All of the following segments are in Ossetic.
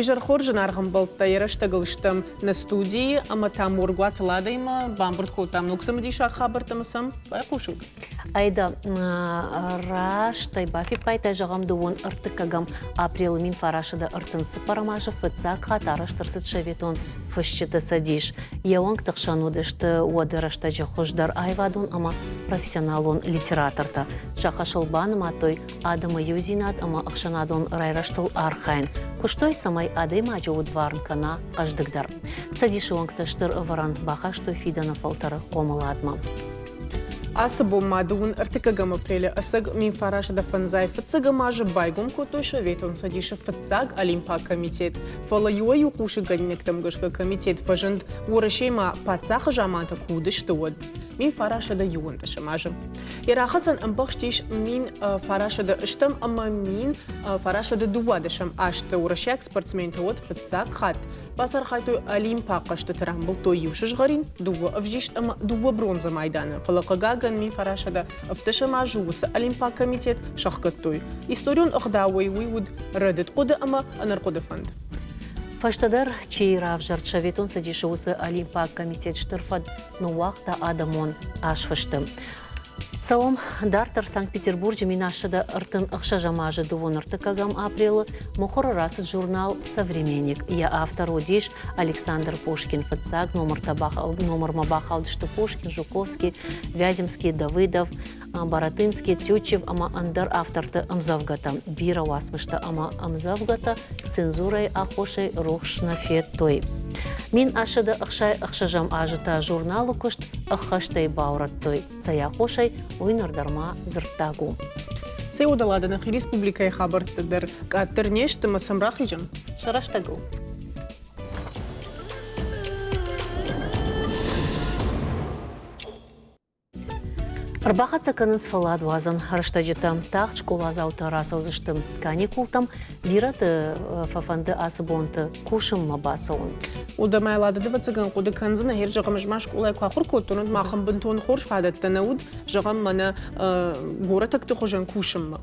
Уый зӕрхор зынаргъ ӕмбӕлттӕ йӕ рӕстӕгыл стӕм нӕ студийы ӕмӕ та Моргуаты Ладӕимӕ бамбырд кодтам ног цымыдисаг хабӕрттӕ ӕмӕ сӕм байхъусут. Айда, раст ӕй бафиппайдтай, зӕгъӕм, дыууон ӕртыккӕгӕм апрелы 1934 азы фыццаг хатт арӕзт ӕрцыд Советон фысджыты цӕдис. Йӕ уӕнгты хсӕн уыдысты уӕды рӕстӕджы хуыздӕр аивадон ӕмӕ профессионалон литератортӕ. Сӕ хӕсыл банымадтой адӕмы иудзинад ӕмӕ ӕхсӕнадон райрӕзтыл архайын. Куыстой, цӕмӕй адӕймаджы удварн кӕна хъӕздыгдӕр. Цӕдисы уӕнгтӕ стыр ӕвӕрӕн бахастой фидӕны фӕлтӕры хъомыладмӕ. Ацы бон ма дыууын ӕртыккӕгӕм апрелы ӕцӕг 1955 азы байгом кодтой Советон Цӕдисы фыццаг Олимпаг комитет. Фӕлӕ иуӕй-иу хъусынгӕнинӕгтӕм гӕсгӕ комитет фӕзынд Уӕрӕсеймӕ паддзахы замантӕ куы уыдысты, уӕд. 1911 азы. Йӕ рахӕцӕн ӕмбӕхст ис 1901 ӕмӕ 1912 азты уӕрӕсейаг спортсментӕ уӕд фыццаг хатт бацархайдтой Олимпаг хъӕзтыты рамбылдтой иу сызгъӕрин, дыууӕ ӕвзист ӕмӕ дыууӕ бронзӕ майданы, фӕлӕ хъыгагӕн 1910 азы уыцы Олимпаг комитет сӕхгӕдтой. Историон ӕгъдауӕй уый уыд рӕдыд хъуыды ӕмӕ ӕнӕрхъуыды фӕнд. Фӕстӕдӕр чи равзӕрд Советон Цӕдисы уыцы Олимпаг комитет стыр фӕд ныууагъта адӕмон азфысты. Цӕуӕм дарддӕр Санкт-Петербурджы 1936 азы дыууын ӕртыккӕгӕм апрелы мыхуыры рацыд журнал «Современник». Йӕ автор уыдис Александр Пушкин. Фыццаг номырмӕ бахаудысты Пушкин, Жуковский, Вяземский, Давыдов, Баратынский, Тютчев ӕмӕ ӕндӕр авторты ӕмдзӕвгӕтӕ. Бирӕ уацмыстӕ ӕмӕ ӕмдзӕвгӕтӕ цензурӕйы аххосӕй рухс нӕ федтой. 1866 азы та журналы куыст ӕххӕстӕй баурӕдтой. Цӕй аххосӕй, уый ныр дӕр ма дзырддаг у. Цӕй уӕдӕ нӕхи республикӕйы хабӕрттӕ дӕр къаддӕр не сты ӕмӕ сӕм рахизӕм? Сӕ рӕстӕгыл. Ӕрбахӕццӕ кӕнынц фӕлладуадзӕн рӕстӕджытӕ. Тагъд скъоладзаутӕ рацӕудзысты каникултӕм. Бирӕты фӕфӕнды ацы бонты кусынмӕ бацӕуын. Уыдӕмӕ Лада ӕвӕццӕгӕн хъуыды кӕндзынӕ, хер зӕгъӕм, ӕз ма скъолайы куы ахуыр кодтон, уӕд махӕн бынтон хорз фадӕттӕ нӕ уыд, зӕгъӕм, мӕнӕ горӕтӕгты хуызӕн кусынмӕ.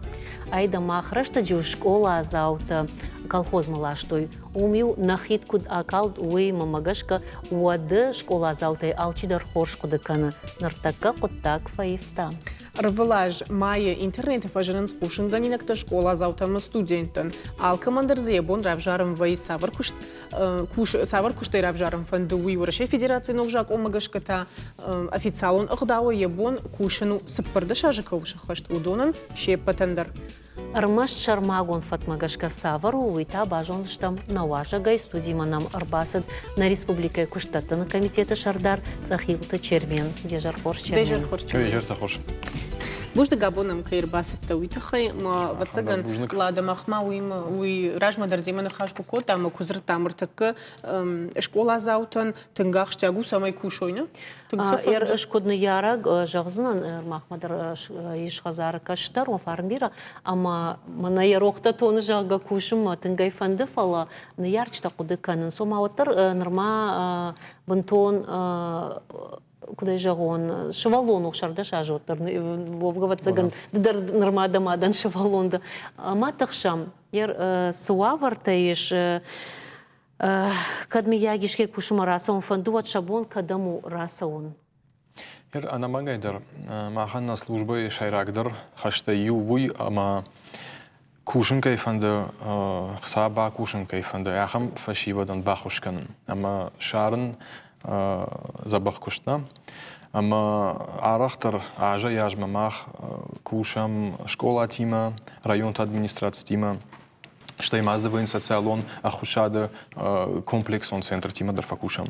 Айда мах рӕстӕджы скъоладзаутӕ колхозмӕ ластой. Уым-иу нӕ хид куыд акалд, уый мӕмӕ гӕсгӕ уӕды скъоладзаутӕй алчидӕр хорз хъуыды кӕны. Ныртӕккӕ хъуыддаг фӕивта. Ӕрвылаз майы интернеты фӕзынынц хъусынгӕнинӕгтӕ скъоладзаутӕ ӕмӕ студенттӕн. Алкӕмӕн дӕр дзы йӕ бон равзарын вӕййы цавӕр куыст цавӕр куыстӕй равзарын фӕнды, уый Уӕрӕсейы Федерацийы ног закъонмӕ гӕсгӕ та официалон ӕгъдауӕй йӕ бон кусын у 14 азы кӕуыл сӕххӕст, уыдонӕн се ппӕтӕн дӕр. Ӕрмӕст сӕрмагонд фӕткмӕ гӕсгӕ цавӕр у, уый та базондзыстӕм нӕ уазӕгӕй. Студимӕ нӕм ӕрбацыд нӕ республикӕйы куыстдӕттыны комитеты сӕрдар Цъӕхилты Чермен. Де зӕр хорз, Чермен. Де зӕр хорз, Чермен. Де зӕртӕ хорз. Бузныг абон нӕм кӕй ӕрбацыдтӕ, уый тыххӕй. Ӕмӕ, ӕвӕццӕгӕн, Лада махмӕ уый размӕ дӕр демӕ ныхас куы кодтам ӕмӕ куы дзырдтам ӕртӕккӕ скъоладзаутӕн тынг ахсджиаг у, цӕмӕй кусой, нӕ? Ӕз куыд ныййарӕг зӕгъдзынӕн, махмӕ дӕр ис хӕдзары кӕстӕр, уым фарн бирӕ, ӕмӕ мӕнӕ йӕ рохтӕ тоны, зӕгъгӕ, кусынмӕ тынг ӕй фӕнды, фӕлӕ ныййарджытӕ хъуыды кӕнынц, ома уӕддӕр нырма бынтон куыд ӕй зӕгъон, сывӕллон у 16 азы уӕддӕр, Вовга, ӕвӕццӕгӕн, ды дӕр нырма дӕ мадӕн сывӕллон дӕ. Ма тыхсӕм, цы уавӕртӕ ис, Кӕд мыййаг искӕй кусынмӕ рацӕуын фӕнды, уӕд сӕ бон кӕдӕм у рацӕуын? Ер ӕнӕмӕнгӕй дӕр махӕн нӕ службӕйы сӕйрагдӕр хӕстӕй иу уый, ӕмӕ кусын кӕй фӕнды, хца бакусын кӕй фӕнды, ахӕм фӕсивӕдӕн баххуыс кӕнын ӕмӕ сарын дзӕбӕх куыст нӕ. Ӕмӕ арӕхдӕр азӕй-азмӕ мах кусӕм скъолатимӕ, районты администрацитимӕ, стӕй ма дзы вӕййынц социалон ӕххуысады комплексон центртимӕ дӕр фӕкусӕм.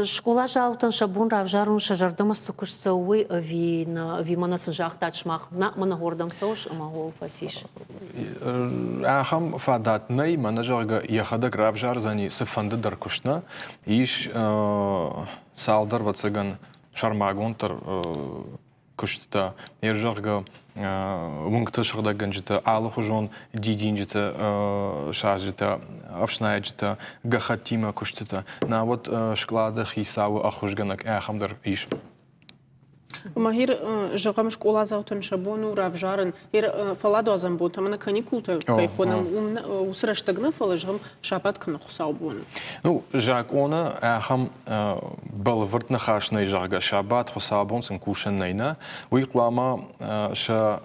Скъоладзаутӕн сӕ бон равзарун сӕ зӕрдӕмӕ цы куыст цӕуы, уый ӕви ӕви мӕнӕ сын загътат сымах, нӕ, мӕнӕ гордӕм цӕуыс ӕмӕ гъол фӕцис? Ахӕм фадат нӕй, мӕнӕ зӕгъгӕ, йӕхӕдӕг равзардзӕни цыфӕнды дӕр куыст нӕ. Ис цалдӕр, ӕвӕццӕгӕн, сӕрмагонддӕр куыстытӕ, йе зӕгъгӕ, уынгты сыгъдӕггӕнджытӕ, алыхуызон дидинджытӕ садзджытӕ, ӕфснайджытӕ, гӕххӕттимӕ куыстытӕ, науӕд скълады хицауы ӕххуысгӕнӕг ахӕм дӕр ис. Махир, зӕгъӕм, скъоладзаутӕн сӕ бон у равзарын фӕлладуадзӕн бонтӕ ӕмӕ каникултӕ кӕй хонӕм, уым уыцы рӕстӕг нӕ, фӕлӕ, зӕгъӕм, сабат кӕнӕ хуыцаубон. Ну, закъоны ахӕм бӕлвырд ныхас нӕй, зӕгъгӕ, сабат, хуыцаубон сын кусӕн нӕй, нӕ. Уый хъуамӕ сӕ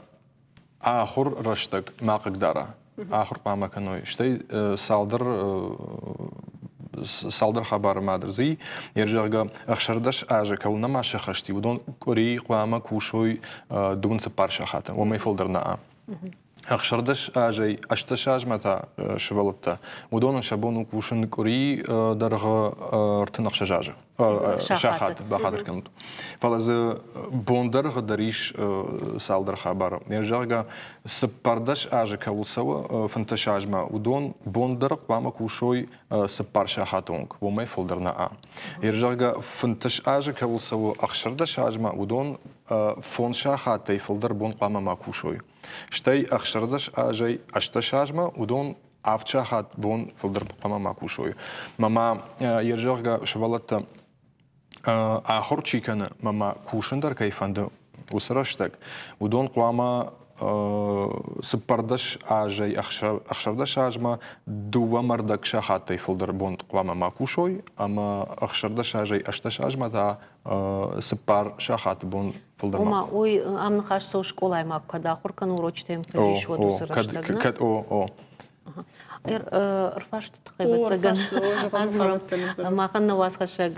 ахуыр рӕстӕг ма хъыгдара. Ахуыр хъуамӕ кӕной. Стӕй цалдӕр цалдӕр хабары ма дӕр дзы и, зӕгъгӕ, 16 азы кӕуыл нӕма сӕххӕсти, уыдон къуыри хъуамӕ кусой дыууын цыппар сахаты, уымӕй фылдӕр нӕ. 16 азӕй 18 азмӕ та сывӕллӕттӕ, уыдонӕн сӕ бон у кусын къуыри дӕргъы 36 азы. Сахат бахатыр кӕнут. Фӕлӕ дзы бондӕргъы дӕр ис цалдӕр хабары. Зӕгъгӕ, 14 азы кӕуыл цӕуы 15 азмӕ, уыдон бондӕр хъуамӕ кусой цыппар сахаты онг, уымӕй фылдӕр нӕ. Зӕгъгӕ, 15 азы кӕуыл цӕуы 16 азмӕ, уыдон фондз сахатӕй фылдӕр бон хъуамӕ ма кусой. Стӕй 16 азӕй 18 азмӕ уыдон авд сахат бон фылдӕр хъуамӕ ма кусой. Мӕ ма йе зӕгъгӕ сывӕллӕттӕ ахуыр чи кӕны, мӕ ма кусын дӕр кӕй фӕнды уыцы рӕстӕг, уыдон хъуамӕ 14 азӕй 16 азмӕ дыууӕ мӕрдӕг сахаттӕй фылдӕр бон хъуамӕ ма кусой, ӕмӕ 16 азӕй 18 азмӕ та цыппар сахаты бон фылдӕр. Ома, уый ам ныхас цӕуы скъолайы ма кӕд ахуыр кӕны урочытӕм кӕд ис, уӕд уыцы рӕстӕг, нӕ? Кӕд, о, о. Ӕрфарсты тыххӕй ӕвӕццӕгӕн адзурӕм. Махӕн нӕ уацхӕссӕг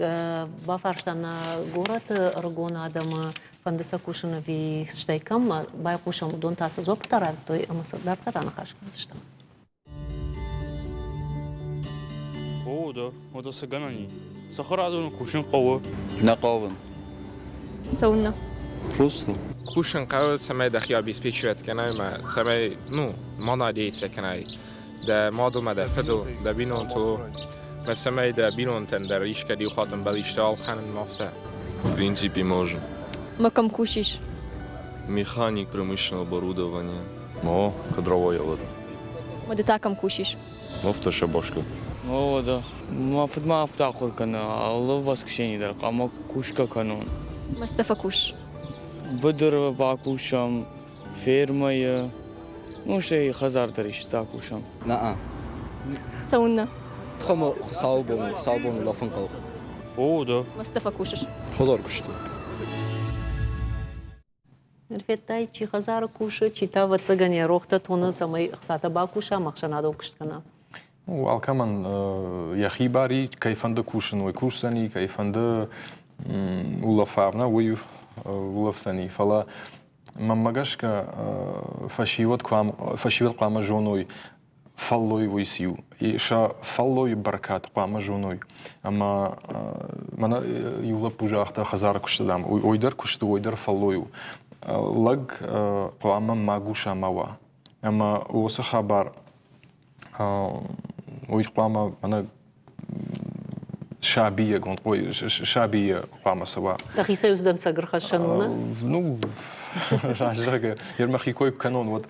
бафарста нӕ горӕты ӕрыгон адӕмы, фӕнды сӕ кусын ӕви стӕй кӕм, байхъусӕм, уыдон та цы дзуӕппытӕ радтой ӕмӕ сӕ дарддӕр аныхас кӕндзыстӕм. О, да, уӕдӕ цы гӕнӕн и? Цӕхӕрадоны кусын хъӕуы. Нӕ хъавын. Цӕуылнӕ? Просто. Кусын хъӕуы, цӕмӕй дӕхи обеспечивать кӕнай ӕмӕ цӕмӕй, ну, ма надеяться кӕнай дӕ мадыл ӕмӕ дӕ фыдыл, дӕ бинонтыл, ӕмӕ цӕмӕй дӕ бинонтӕн дӕр искӕд иу хатт ӕмбал исты ӕлхӕнын ма хца. В принципе, можно. Ма кӕм кусис? Механик промышленного оборудования. О, кадровая вода. Ма ды та кӕм кусис? Автошабашка. О, да. Мӕ фыд ма афтӕ ахуыр кӕны, алы воскресенье дӕр хъуамӕ кусгӕ кӕнон. Мастӕ фӕкус. Быдыры бакусӕм, фермӕйы, ну, стӕй хӕдзар дӕр исты акусӕм. Наа. Цӕуыннӕ? Тхъамӕ хуыцаубон, хуыцаубон улӕфын хъӕуы. О, да. Мастӕ фӕкусыс? Хӕдзар куысты. Федтай, чи хӕдзары кусы, чи та, ӕвӕццӕгӕн, йӕ рохтӕ тоны, цӕмӕй ӕхцатӕ бакуса ӕмӕ ӕхсӕнадон куыст кӕна. Ну, алкӕмӕн йӕхи бар и, кӕй фӕнды кусын, уый кусдзӕни, кӕй фӕнды улӕфа, нӕ, уый улӕфдзӕни. Фӕлӕ мӕнмӕ гӕсгӕ фӕсивӕд фӕсивӕд хъуамӕ зоной, фӕллой уый циу. Сӕ фӕллойы бӕркад хъуамӕ зоной. Ӕмӕ мӕнӕ иу лӕппу загъта хӕдзары куысты, дам, ой дӕр куысты, ой дӕр фӕллой у. Лӕг хъуамӕ магуса ма уа. Ӕмӕ уыцы хабар уый хъуамӕ мӕнӕ сабийӕгонд, ой, сабийы хъуамӕ цӕуа. Дӕхицӕй уыздӕн цӕгырхӕссӕн у, нӕ? Ну, раззагы, ер мӕхи кой куы кӕнон, уӕд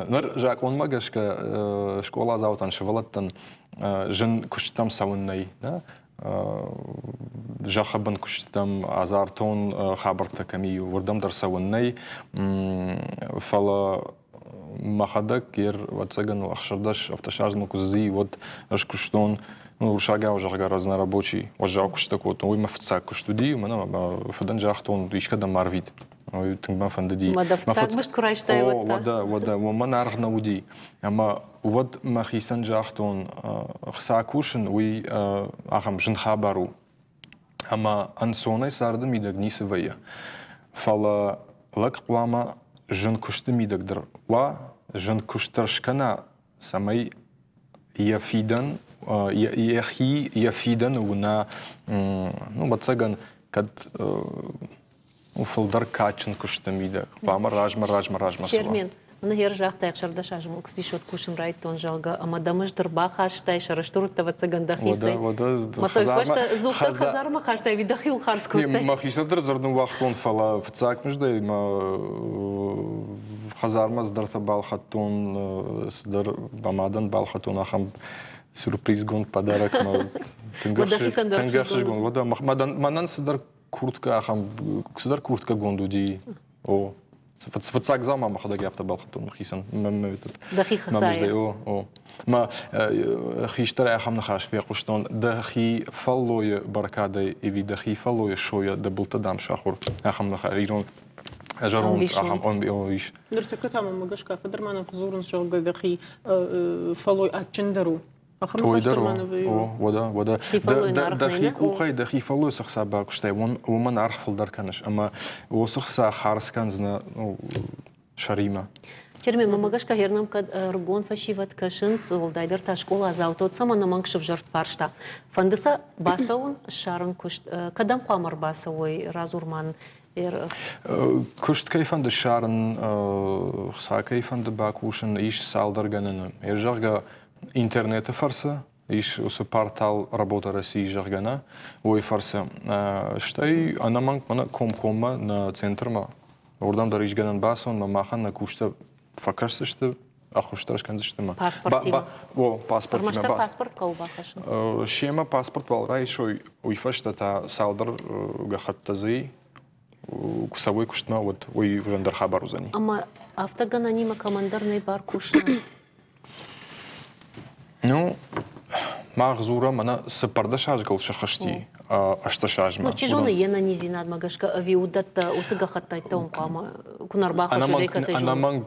ныр закъонмӕ гӕсгӕ скъоладзаутӕн, сывӕллӕттӕн зын куыстытӕм цӕуын нӕй. Зӕххы бын куыстытӕм азартон хабӕрттӕ кӕм и, уырдӕм дӕр цӕуын нӕй. Фӕлӕ мӕхӕдӕг ер, ӕвӕццӕгӕн, 16 ӕфтӕсазмӕ куы цыди, уӕд ӕз куыстон, ну, уырыссагау, зӕгъгӕ, разнорабочий, уӕззау куыстытӕ кодтон. Уый мӕ фыццаг куыст уыди, уымӕн ӕмӕ мӕ фыдӕн загътон, искӕдӕм арвит. Уый тынг мӕ фӕндыди. Мӕ дӕ фыццаг мызд куы райстай, уӕд та? Уӕдӕ, уӕдӕ, уымӕн аргъ нӕ уыди. Ӕмӕ уӕд мӕхицӕн загътон, хца кусын, уый ахӕм зын хабар у. Ӕмӕ ӕнцонӕй царды мидӕг ницы вӕййы. Фӕлӕ лӕг хъуамӕ зын куысты мидӕг дӕр уа, зын куыст дӕр скӕна, цӕмӕй йӕ фидӕн, йӕхи йӕ фидӕны уына, ну, ӕвӕццӕгӕн, кӕд фылдӕр кадджын куысты мидӕг. Хъуамӕ размӕ, размӕ, размӕ цӕуа. Чермен, ныр загътай 16 азы куыстисот кусын райдтон, зӕгъгӕ, ӕмӕ дӕ мызд ӕрбахастай, сӕрыстыр уыдтӕ, ӕвӕццӕгӕн, дӕхицӕй. Уӕдӕ, Мӕ фӕстӕ дзугъдӕр хӕдзармӕ хастай, ӕви дӕхиуыл хардз кодтай? Мӕхицӕн дӕр дзырд ныууагътон, фӕлӕ фыццаг мыздӕй мӕ хӕдзармӕ цыдӕртӕ балхӕдтон, цыдӕр мӕ мадӕн балхӕдтон ахӕм сюрпризгонд подарок. Тынг ӕхсызгон. Уӕдӕ мӕнӕн цыдӕр курткӕ ахӕм цыдӕр курткӕгонд уыди. О, фыццаг дзаума мӕхӕдӕг афтӕ балхӕдтон мӕхицӕн. Дӕхи хӕцайӕ? О, о. Мӕ хистӕр ахӕм ныхас фехъуыстон, дӕхи фӕллойы бӕркадӕй ӕви дӕхи фӕллойы сойӕ дӕ былтӕ дам сахуыр. Ахӕм ныхас ирон зӕронд ахӕм ис. Ныртӕккӕ та мӕм гӕсгӕ фӕдӕр ма нӕ фӕдзурынц, зӕгъгӕ, дӕхи фӕллой адджындӕр у. Той дӕр о, уӕдӕ, уӕдӕ. Дӕхи къухӕй дӕхи фӕллой цы хца бакуыстай, уымӕн аргъ фылдӕр кӕныс ӕмӕ уыцы хца хардз кӕндзынӕ сӕримӕ. Чермен, мӕмӕ гӕсгӕ хернӕм кӕд ӕрыгон фӕсивӕд кӕсынц, уӕлдайдӕр та скъоладзаутӕ, уӕд сӕм ӕнӕмӕнг сывзӕрд фарста. Фӕнды сӕ бацӕуын, ссарын куыст. Кӕдӕм хъуамӕ ӕрбацӕуой, радзур ма нын. Куыст кӕй фӕнды ссарын, хца кӕй фӕнды бакусын, ис цалдӕр гӕнӕны. Зӕгъгӕ, интернеты фӕрцы ис уыцы портал Работа России, зӕгъгӕ, нӕ, уой фӕрцы. Стӕй ӕнӕмӕнг мӕнӕ комкоммӕ нӕ центрмӕ, уырдӕм дӕр ис гӕнӕн бацӕуынмӕ, махӕн нӕ кусджытӕ фӕкӕсдзысты, ӕххуыс дӕр скӕндзысты ма. Паспортимӕ? О, паспортимӕ. Ӕрмӕстдӕр паспорт хъӕуы бахӕссын? Семӕ паспорт уал райсой, уый фӕстӕ та цалдӕр гӕххӕттӕ дзы куы цӕуой куыстмӕ, уӕд уый ӕндӕр хабар уыдзӕни. Ӕмӕ афтӕ гӕнӕнимӕ кӕмӕндӕр нӕй бар кусынӕн? Ну, мах дзурӕм, мӕнӕ цыппӕрдӕс азы кӕуыл сыхызти, ӕстдӕс азмӕ. Ну, чи зоны, йе нӕниздзинадмӕ гӕсгӕ ӕви уыдӕттӕ уыцы гӕххӕттӕй уым хъуамӕ куы нӕ ӕрбахӕссой, кӕцӕй зоны? Ӕнӕмӕнг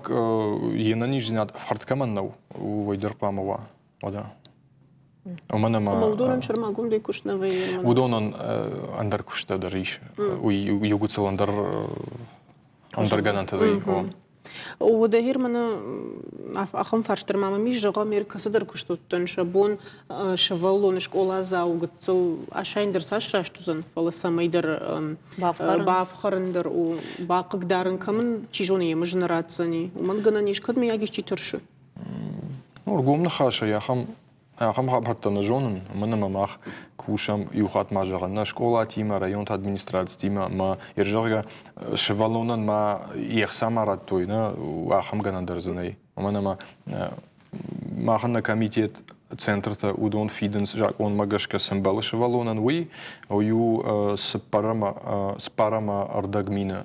йе нӕниздзинад ӕфхӕрд кӕмӕн нӕу, уый дӕр хъуамӕ уа. Уӕдӕ. Уымӕн ӕмӕ Ӕмӕ уыдонӕн сӕрмагондӕй куыст нӕ вӕййы. Уыдонӕн ӕндӕр куысттӕ дӕр ис. Уый иугуыцыл ӕндӕр ӕндӕр гӕнӕнтӕ дзы и. Уӕдӕ мӕнӕ ахӕм фарст дӕр ма мӕм ис, зӕгъӕм, кӕцыдӕр куыстуӕттӕн сӕ бон сывӕллоны скъоладзау гыццыл асайын дӕр цас раст уыдзӕн, фӕлӕ цӕмӕйдӕр бафхӕрын дӕр у, бахъыгдарын кӕмӕн, чи зоны, йемӕ зын ратдзӕни. Уымӕн гӕнӕн ис, кӕд мыййаг исчи тӕрсы? Ну, ргом ныхасӕй ахӕм Ахӕм хабӕрттӕ нӕ зонын, уымӕн ӕмӕ мах кусӕм, иу хатт ма зӕгъӕн, нӕ скъолатимӕ, районты администрацитимӕ ӕмӕ, зӕгъгӕ, сывӕллонӕн ма йе хца ма радтой, нӕ, ахӕм гӕнӕн дӕр дзы нӕй. Уымӕн ӕмӕ махӕн нӕ комитет, центртӕ, уыдон фидынц закъонмӕ гӕсгӕ цы ӕмбӕлы сывӕллонӕн, уый, уый у цыппар ӕмӕ ӕрдӕг мины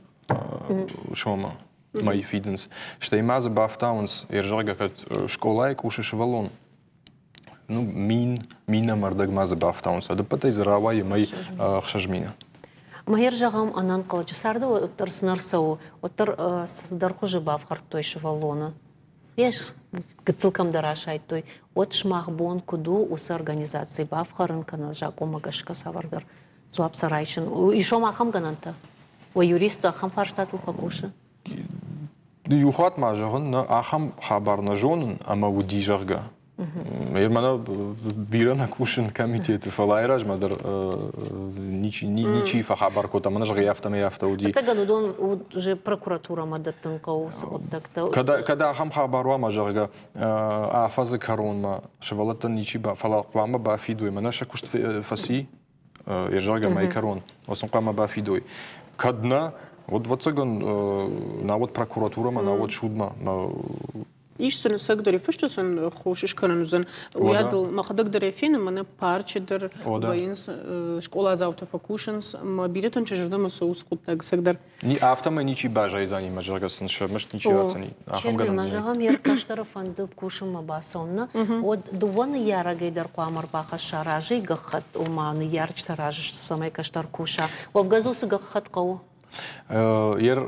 сомы мӕй фидынц. Стӕй ма дзы бафтауынц, зӕгъгӕ, кӕд скъолайы кусы сывӕллон, ну, мин, мин ӕмӕ ӕрдӕгмӕ дзы бафтауынц. Ӕдӕппӕтӕй дзы рауайы мӕй 6000. Мӕ зӕгъӕм, ӕнӕнхъӕлӕджы царды уӕддӕр цы нӕ рцӕуы, уӕддӕр цыдӕр хуызы бафхӕрдтой сывӕллоны. Йе гыццыл кӕмдӕр асайдтой, уӕд сымах бон куыд у уыцы организацийы бафхӕрын кӕнӕ закъонмӕ гӕсгӕ цавӕрдӕр дзуапп сӕ райсын? Ис уӕм ахӕм гӕнӕнтӕ? Уӕ юрист ахӕм фарстатыл фӕкусы? Иу хатт ма зӕгъын, нӕ ахӕм хабар нӕ зонын ӕмӕ уыди, зӕгъгӕ. Мӕнӕ бирӕ нӕ кусын комитеты, фӕлӕ айразмӕ дӕр ничи, ничи фӕхабар кодта, мӕнӕ зӕгъы, афтӕмӕй афтӕ уыди. Ӕцӕгӕн уыдон уже прокуратурӕмӕ дӕттын хъӕуы уыцы хъуыддӕгтӕ. Кӕд, кӕд ахӕм хабар уа, ӕмӕ зӕгъгӕ, афӕдзы кӕронмӕ сывӕллӕттӕн ничи ба, фӕлӕ хъуамӕ бафидой, мӕнӕ сӕ куыст фӕци, йӕ зӕгъгӕ мӕйы кӕрон, уыцы хъуамӕ бафидой. Кӕд нӕ, уӕд ӕвӕццӕгӕн науӕд прокуратурӕмӕ, науӕд судмӕ. Ис сын ӕцӕгдӕр фысты сын хос скӕнын уыдзӕн. Уыйадыл мӕхӕдӕг дӕр фенын, мӕнӕ парчы дӕр вӕййынц, скъоладзаутӕ фӕкусынц, ӕмӕ бирӕтӕн сӕ зӕрдӕмӕ цӕуы уыцы хъуыддаг ӕцӕгдӕр. Афтӕмӕй ничи баззайдзӕни мӕ зӕгъгӕ сын сӕ мызд ничи ратдзӕни. Ахӕм гӕнӕн Чермен, зӕгъӕм, йе ркӕстӕры фӕнды кусынмӕ бацӕуын, нӕ? Уӕд дыууӕ ныййарӕгӕй дӕр хъуамӕ ӕрбахӕсса разыйы гӕххӕтт, ома ныййарджытӕ разы сты, цӕмӕй кӕстӕр куса. Уӕвгӕ дзы уыцы гӕххӕтт хъӕуы? Ер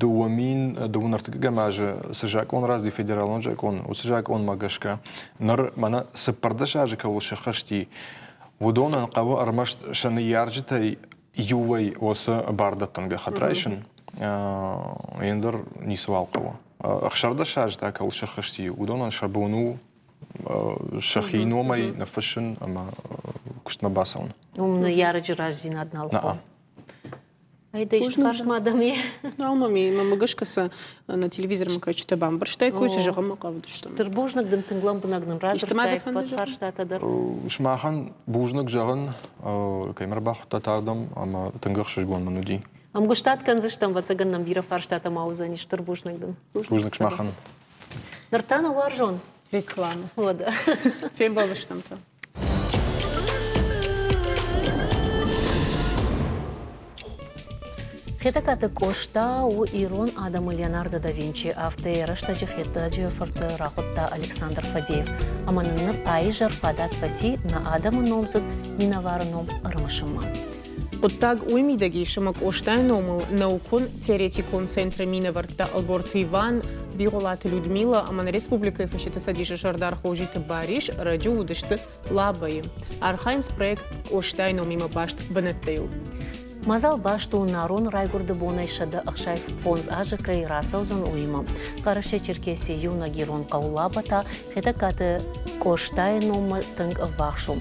2000 ӕртыккӕгӕм азы цы закъон рацыди, федералон закъон, уыцы закъонмӕ гӕсгӕ ныр мӕнӕ 14 азы кӕуыл сыххӕсти, уыдонӕн хъӕуы ӕрмӕст сӕ ныййарджытӕй иуӕй уыцы бардӕттӕн гӕххӕтт райсын, ӕндӕр ницыуал хъӕуы. 16 азы та кӕуыл сыххӕсти, уыдонӕн сӕ бон у сӕхи номӕй ныффыссын ӕмӕ куыстмӕ бацӕуын. Уым ныййарӕджы раздзинад нал хъӕуы. Айда исты фарст ма дӕм и? Нал мӕм и. Мӕ гӕсгӕ сӕ на телевизормӕ кӕсджытӕ бамбӕрстай, кой цы зӕгъынмӕ хъавыдыстӕм. Стыр бузныг дын, тынг лӕмбынӕг нын радзырдтай ӕппӕт фарстатӕ дӕр. Сымахӕн бузныг зӕгъын, кӕй мӕ ӕрбахуыдтат ардӕм, ӕмӕ тынг ӕхсызгон мын уыди. Ӕмгуыстад кӕндзыстӕм, ӕвӕццӕгӕн нӕм бирӕ фарстатӕ ма уыдзӕни. Стыр бузныг дын. Бузныг сымахӕн. Ныр та нӕ уарзон реклама. Уӕдӕ. Фембӕлдзыстӕм та. Хетӕгкаты Къоста у ирон адӕмы Леонардо да Винчи, афтӕ йӕ рӕстӕджы Хетӕджы фырты рахуыдта Александр Фадеев. Ӕмӕ нын ныр аизӕр фадат фӕци нӕ адӕмы номдзыд минӕвары ном ӕрымысынмӕ. Хъуыддаг уый мидӕг ис, ӕмӕ Къостайы номыл наукон-теоретикон центры минӕвӕрттӕ Ӕлборты Иван, Бигъуылаты Людмила ӕмӕ нӕ республикӕйы Фысджыты цӕдисы сӕрдар Хозиты Барис ӕрӕджы уыдысты Лабӕйы. Архайынц проект Къостайы номимӕ баст бынӕттӕ-йыл. Мадзал баст у Нарон райгуырды бонӕй 165 азы кӕй рацӕудзӕн, уыимӕ. Хъӕрӕсе-Черкесийы иунӕг ирон хъӕу Лабӕ та Хетӕгкаты Къостайы номмӕ тынг ӕввахс у.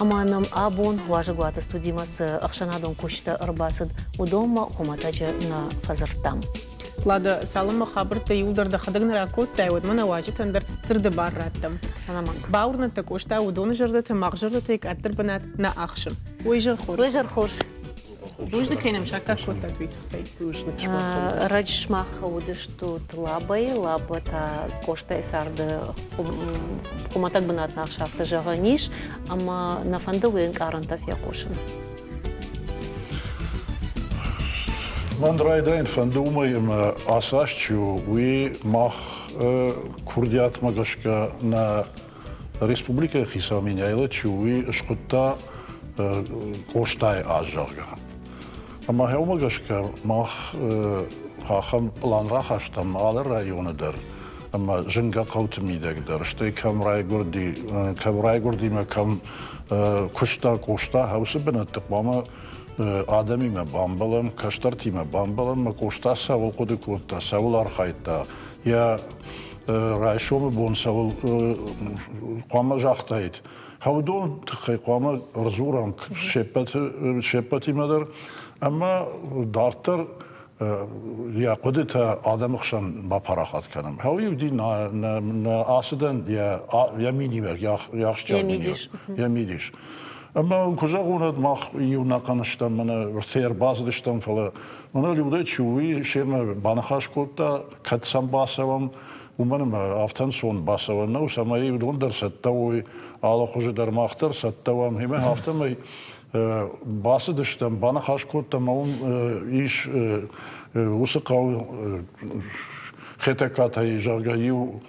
Ӕмӕ нӕм абон уазӕгуаты студимӕ цы ӕхсӕнадон кусджытӕ ӕрбацыд, уыдонмӕ хуымӕтӕджы нӕ фӕдзырдтам. Лада, цалынмӕ хабӕрттӕ иуылдӕр дӕхӕдӕг нӕ ракодтай, уӕдмӕ нӕ уазджытӕн дӕр дзырды бар раттӕм. Бауырныдта Къоста, уыдоны зӕрдӕтӕ мах зӕрдӕтӕй къаддӕр бынат нӕ ахсы. Уый зӕр хорз. Уый зӕр хорз. Бузныг, кӕй нӕм саккаг кодтат, уый тыххӕй. Раджы сымах уыдыстут Лабӕйы, Лабӕ та Къостайы царды хуымӕтӕг бынат нӕ афтӕ зӕгъӕн ис, ӕмӕ нӕ фӕнды уе нкъарӕнтӕ фехъусын. Мӕн райдайын фӕнды уымӕй, ӕмӕ ацы аз чи у, уый мах курдиатмӕ гӕсгӕ нӕ республикӕйы хицау Меняйло чи у, уый скъуыдта Къостайы аз, зӕгъгӕ. Ӕмӕ уымӕ гӕсгӕ мах ахӕм пълан рахастам алы районы дӕр ӕмӕ зынгӕ хъӕуты мидӕг дӕр, стӕй кӕм райгуырди, кӕм райгуырдимӕ кӕм куыста Къоста, уыцы бынӕтты хъуамӕ адӕмимӕ бамбӕлӕм, кӕстӕртимӕ бамбӕлӕм, ӕмӕ Къоста цӕуыл хъуыды кодта, цӕуыл архайдта, йӕ райсомы бон цӕуыл хъуамӕ загътаид. Уыдон тыххӕй хъуамӕ ӕрдзурӕм се ппӕтимӕ дӕр ӕмӕ дарддӕр йӕ хъуыдытӕ адӕмы хсӕн бапарахат кӕнӕм. Уый уыди нӕ ацыдӕн йӕ миниуӕг, йӕ ахсджиаг миниуӕг, йӕ мидис. Ӕмӕ куы зӕгъон, уӕд мах иу нӕхъӕн стӕм, мӕнӕ ӕрбацыдыстӕм, фӕлӕ мӕнӕ Людӕ чи у, уый семӕ баныхас кодта, кӕд сӕм бацӕуӕм, уымӕн ӕмӕ афтӕ ӕнцон бацӕуӕн нӕу, цӕмӕй уыдон дӕр цӕттӕ уой, алы хуызы дӕр мах дӕр цӕттӕ уӕм. Ӕмӕ афтӕмӕй бацыдыстӕм, баныхас кодтам, ӕмӕ уым ис уыцы хъӕу Хетӕгкатӕй, зӕгъгӕ, иу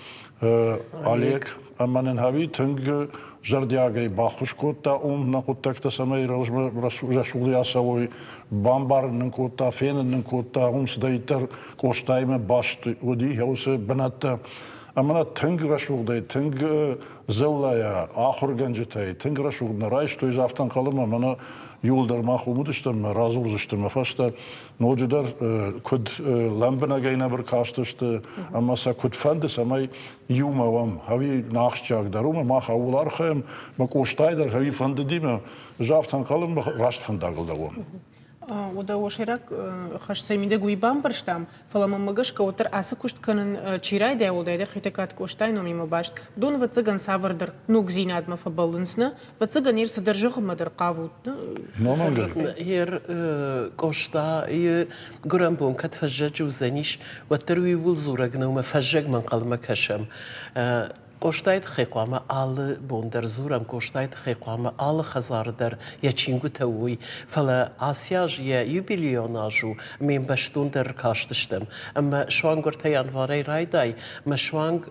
Олег, ӕмӕ нын Хави тынг зӕрдиагӕй баххуыс кодта уым нӕ хъуыддӕгтӕ цӕмӕй рӕсугъдӕй ацӕуой, бамбарын нын кодта, фенын нын кодта, уым цыдӕриддӕр Къостаимӕ баст уыди уыцы бынӕттӕ. Ӕмӕ нӕ тынг рӕсугъдӕй, тынг дзыллӕйӕ, ахуыргӕнджытӕй тынг рӕсугъд нӕ райстой, афтӕ ӕнхъӕлы ӕмӕ мӕнӕ иуылдӕр мах уым уыдыстӕм, радзурдзысты мӕ фӕстӕ ноджыдӕр куыд лӕмбынӕгӕй нӕ ӕркастысты ӕмӕ сӕ куыд фӕнды, цӕмӕй иумӕ уӕм, ӕви нӕ ахсджиагдӕр у, мах ӕууыл архайӕм, мӕ Къостайы дӕр ӕви фӕндыди мӕ, ӕз афтӕ ӕнхъӕлын, раст фӕндагыл лӕууӕм. Уӕдӕ уӕ сӕйраг хӕс цӕй мидӕг уый бамбӕрстам, фӕлӕ мӕнмӕ гӕсгӕ уӕддӕр ацы куыст кӕнын чи райдайа, уӕлдайдӕр Хетӕгкаты Къостайы номимӕ баст, уыдон, ӕвӕццӕгӕн, цавӕрдӕр ногдзинадмӕ фӕбӕллынц, нӕ? Ӕвӕццӕгӕн, ер цыдӕр зӕгъынмӕ дӕр хъавут, нӕ? Ер Къостайы гуырӕн бон кӕд фӕззӕджы уыдзӕнис, уӕддӕр уый ууыл дзурӕг нӕу, ӕмӕ фӕззӕгмӕ ӕнхъӕлмӕ кӕсӕм. Къостайы тыххӕй хъуамӕ алы бон дӕр дзурӕм, Къостайы тыххӕй хъуамӕ алы хӕдзары дӕр йӕ чингуытӕ уой. Фӕлӕ ацы аз йӕ юбилейон аз у, ӕмӕ йын бӕстон дӕр ӕркастыстӕм. Ӕмӕ суанг ӕртӕ январӕй райдай, ӕмӕ суанг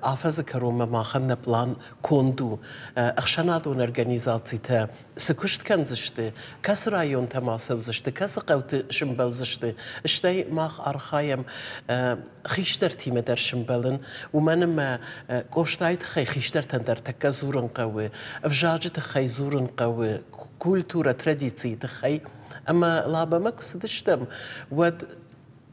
афӕдзы кӕронмӕ махӕн нӕ пълан конд у. Ӕхсӕнадон организацитӕ цы куыст кӕндзысты, кӕцы районтӕм ацӕудзысты, кӕцы хъӕуты сымбӕлдзысты, стӕй мах архайӕм хистӕртимӕ дӕр сымбӕлын, уымӕн ӕмӕ Къостайы тыххӕй хистӕртӕн дӕр тӕккӕ дзурын хъӕуы, ӕвзаджы тыххӕй дзурын хъӕуы, культурӕ, традицийы тыххӕй. Ӕмӕ Лабӕмӕ куы цыдыстӕм, уӕд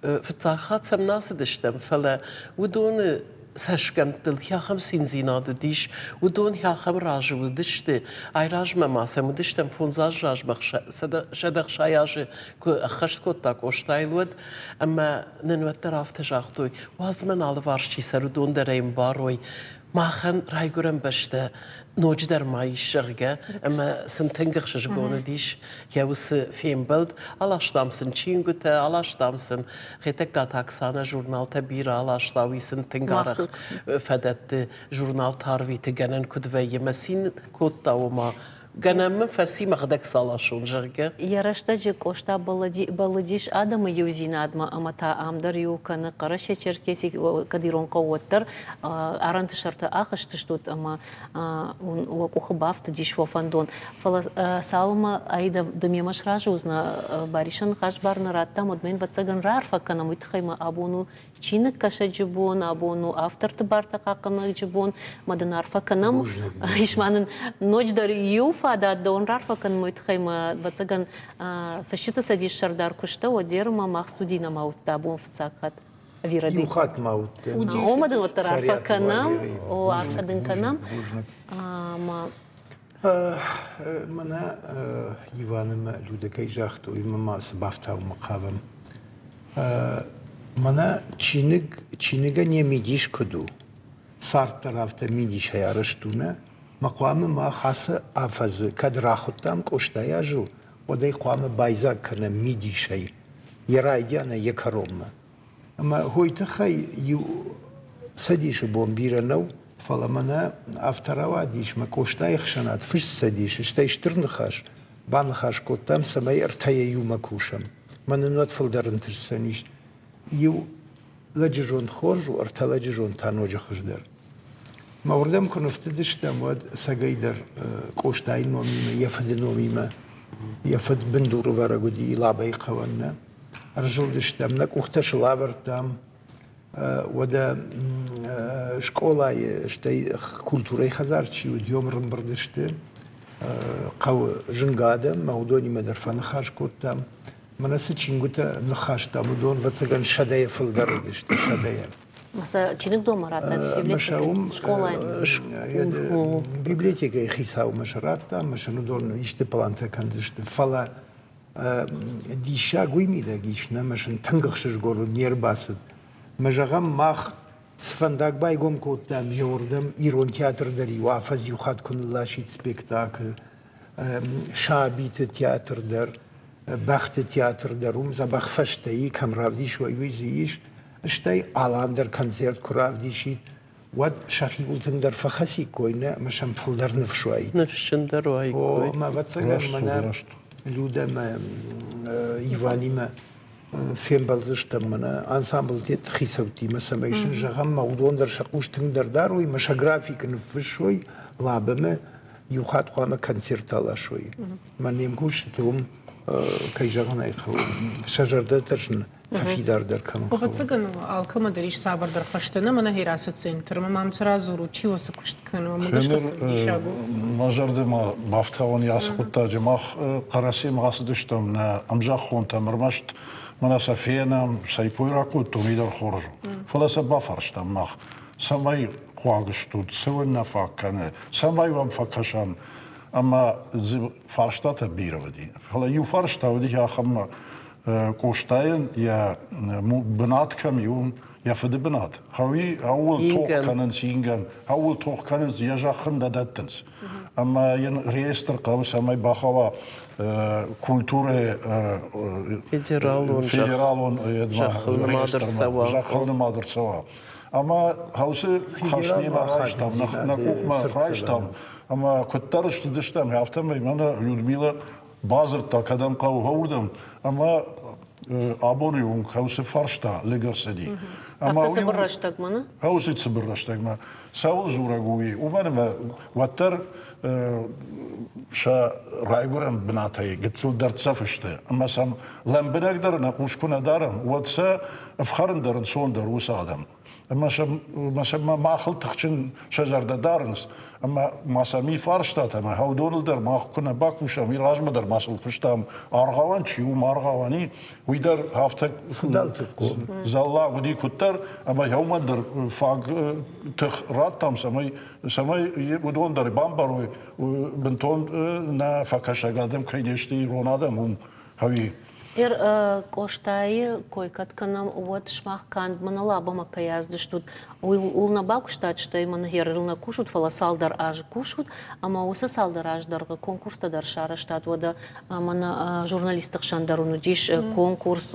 фыццаг хатт сӕм нӕ цыдыстӕм, фӕлӕ уыдоны цӕсгӕмттыл ахӕм циндзинад уыдис, уыдон ахӕм разы уыдысты. Айразмӕ ма сӕм уыдыстӕм 5 азы размӕ 160 азы куы ӕххӕст кодта Къостайыл, уӕд ӕмӕ нын уӕддӕр афтӕ загътой, уадз мӕн алыварс чи цӕры, уыдон дӕр ӕй ӕмбарой, махӕн райгуырӕн бӕстӕ ноджыдӕр ма ис, зӕгъгӕ, ӕмӕ сын тынг ӕхсызгон уыдис йӕ уыцы фембӕлд. Аластам сын чингуытӕ, аластам сын Хетӕгкаты Оксанӕ журналтӕ бирӕ аласта, уый сын тынг арӕх фӕдӕтты журналтӕ арвиты гӕнӕн куыд вӕййы, ӕмӕ цин кодта, ома. Гӕнӕн мын фӕци мӕхӕдӕг саласон, зӕгъгӕ. Йӕ рӕстӕджы Къоста бӕллыдис адӕмы иудзинадмӕ ӕмӕ та ам дӕр иу кӕны Хъӕрӕсе-Черкеси, кӕд ирон хъӕу, уӕддӕр арӕнты сӕрты ахызтыстут ӕмӕ уӕ къухы бафтыдис уӕ фӕндон. Фӕлӕ цалынмӕ ӕй ды мемӕ сразы уыдзынӕ, Барисӕн ныхас бар нӕ радтам, уӕдмӕ йын ӕвӕццӕгӕн раарфӕ кӕнӕм, уый тыххӕй мӕ абон у чиныгкӕсӕджы бон, абон у авторты бартӕ хъахъхъӕнӕджы бон, мӕ дын арфӕ кӕнӕм. Ис ма нын ноджыдӕр иу фадат дӕуӕн раарфӕ кӕнын уый тыххӕй мӕ, ӕвӕццӕгӕн, Фысджыты цӕдис сӕрдар куы сдӕ, уӕд дӕр ма мах студийы нӕма уыдтӕ абон фыццаг хатт. Ӕви рӕдыд? Иу хатт ма уыдтӕн. Омӕ дын уӕддӕр арфӕ кӕнӕм, о, арфӕ дын кӕнӕм. Ӕмӕ Мӕнӕ Иванымӕ Людӕ кӕй загътой, уымӕ ма цы бафтауынмӕ хъавӕм. Мӕнӕ чиныг, чиныгӕн йӕ мидис куыд у? Цард дӕр афтӕ мидисӕй арӕзт у, нӕ? Мӕ хъуамӕ мах ацы афӕдзы кӕд рахуыдтам Къостайы азыл, уӕд ӕй хъуамӕ байдзаг кӕнӕм мидисӕй, йӕ райдианӕй йӕ кӕронмӕ. Ӕмӕ уый тыххӕй иу цӕдисы бон бирӕ нӕу, фӕлӕ мӕнӕ афтӕ рауадис, мӕ Къостайы ӕхсӕнад фыст цӕдис, стӕй стыр ныхас баныхас кодтам, цӕмӕй ӕртӕйӕ иумӕ кусӕм. Мӕн ын уӕд фылдӕр ӕнтысдзӕнис. Иу лӕджы зонд хорз у, ӕртӕ лӕджы зонд та ноджы хуыздӕр. Мӕ уырдӕм куы ныфтыдыстӕм, уӕд цӕгӕйдӕр Къостайы номимӕ, йӕ фыды номимӕ, йӕ фыд бындурывӕрӕг уыди Лабӕйы хъӕуӕн, нӕ? Ӕрзылдыстӕм, нӕ къухтӕ сыл авӕрдтам. Уӕдӕ скъолайы, стӕй культурӕйы хӕдзар чи уыд, уым ӕрӕмбырд сты хъӕуы зынгӕ адӕм, мӕ уыдонимӕ дӕр фӕныхас кодтам. Мӕнӕ цы чингуытӕ ныххастам, уыдон, ӕвӕццӕгӕн, сӕдӕйӕ фылдӕр уыдысты, сӕдӕйӕ. Сӕ чиныгдонмӕ радта скъолайы? Библиотекӕйы хицаумӕ сӕ радтам, ӕмӕ сын уыдон исты плантӕ кӕндзысты. Фӕлӕ диссаг уый мидӕг ис, нӕ ӕмӕ сын тынг ӕхсызгон уыд не рбацыд. Мӕ зӕгъӕм, мах цы фӕндаг байгом кодтам, еуырдӕм ирон театр дӕр иу афӕдз иу хатт куы нылласид спектакль, сабиты театр дӕр, бӕхты театр дӕр, уым дзӕбӕх фӕстӕ и, кӕм равдисой, уый дзы ис. Стӕй Алан дӕр концерт куы равдисид, уӕд сӕхиуыл тынгдӕр фӕхӕциккой, нӕ, ӕмӕ сӕм фылдӕр ныфс уаид. Ныфсджындӕр уаиккой. О, ӕмӕ ӕвӕццӕгӕн мӕнӕ Людӕ ӕмӕ Иванимӕ фембӕлдзыстӕм мӕнӕ ансамблты хицӕуттимӕ, цӕмӕй сын зӕгъӕм, мӕ уыдон дӕр сӕ хъус тынгдӕр дарой, мӕ сӕ графикы ныффыссой Лабӕмӕ, иу хатт хъуамӕ концерт аласой. Мӕ не мкусджыты уым, кӕй зӕгъын ӕй хъӕуы, сӕ зӕрдӕтӕ сын фӕфидардӕр кӕнын. Ӕвӕццӕгӕн, алкӕмӕ дӕр ис цавӕрдӕр хӕстӕ, нӕ мӕнӕ рацы центрмӕ мӕм цы радзурут, чи уыцы куыст кӕны, уымӕ гӕсгӕ цымыдисаг у. Мӕ зӕрды ма бафтауын ацы хъуыддаджы мах Хъӕрӕсемӕ ацыдыстӕм нӕ ӕмзӕххонтӕм, ӕрмӕст мӕнӕ сӕ фенӕм, сӕ кой ракодтон, уый дӕр хорз у. Фӕлӕ сӕ бафарстам мах, цӕмӕй хъуаг стут, цы уын нӕ фаг кӕны, цӕмӕй уӕм фӕкӕсӕм. Ӕмӕ дзы фарстатӕ бирӕ уыди. Фӕлӕ иу фарста уыди ахӕм, Къостайӕн йӕ бынат кӕм и, уым йӕ фыды бынат. Хъӕуи ӕууыл тох кӕнынц ингӕн, ӕууыл тох кӕнынц, йӕ зӕхх ын нӕ дӕттынц. Ӕмӕ йын реестр хъӕуы, цӕмӕй бахауа культурӕйы федералон зӕххыл нымад ӕрцӕуа. Ӕмӕ хаусы хӕс немӕ райстам, нӕ къухмӕ райстам, ӕмӕ куыддӕр стыдыстӕм, афтӕмӕй мӕнӕ Людмила бадзырдта, кӕдӕм хъӕуы, уырдӕм, ӕмӕ абоны онг хӕусы фарста лыг ӕрцыди. Афтӕ цыбыр рӕстӕгмӕ, нӕ? Хӕусы цыбыр рӕстӕгмӕ. Цӕуыл дзурӕг у уый? Уымӕн ӕмӕ уӕддӕр сӕ райгуырӕн бынатӕй гыццыл дӕрддзӕф сты, ӕмӕ сӕм лӕмбынӕгдӕр нӕ хъус куы нӕ дарӕм, уӕд сӕ ӕфхӕрын дӕр ӕнцондӕр уыцы адӕм. Ӕмӕ сӕ махыл тыхджын сӕ зӕрдӕ дарынц, ӕмӕ ма сӕм и фарстатӕ, ӕмӕ уыдоныл дӕр мах куы нӕ бакусӕм, уый размӕ дӕр ма сыл куыстам, аргъауӕн чи у, аргъауӕн и, уый дӕр афтӕ зӕллаг уыди куыддӕр, ӕмӕ уымӕн дӕр фаг тых радтам, цӕмӕй цӕмӕй уыдон дӕр бамбарой, бынтон нӕ фӕкӕсӕг адӕм кӕй не сты ирон адӕм, уым ӕви. Ир Къостайы кой кӕд кӕнӕм, уӕд сымах канд мӕныл абомӕ кӕй аздыстут, ууыл нӕ бакуыстат, стӕй мӕн херыл нӕ кусут, фӕлӕ цалдӕр азы кусут, ӕмӕ уыцы цалдӕр азы дӕргъы конкурстӕ дӕр сарӕзтат. Уӕдӕ мӕнӕ журналистты хсӕн дӕр уын уыдис конкурс.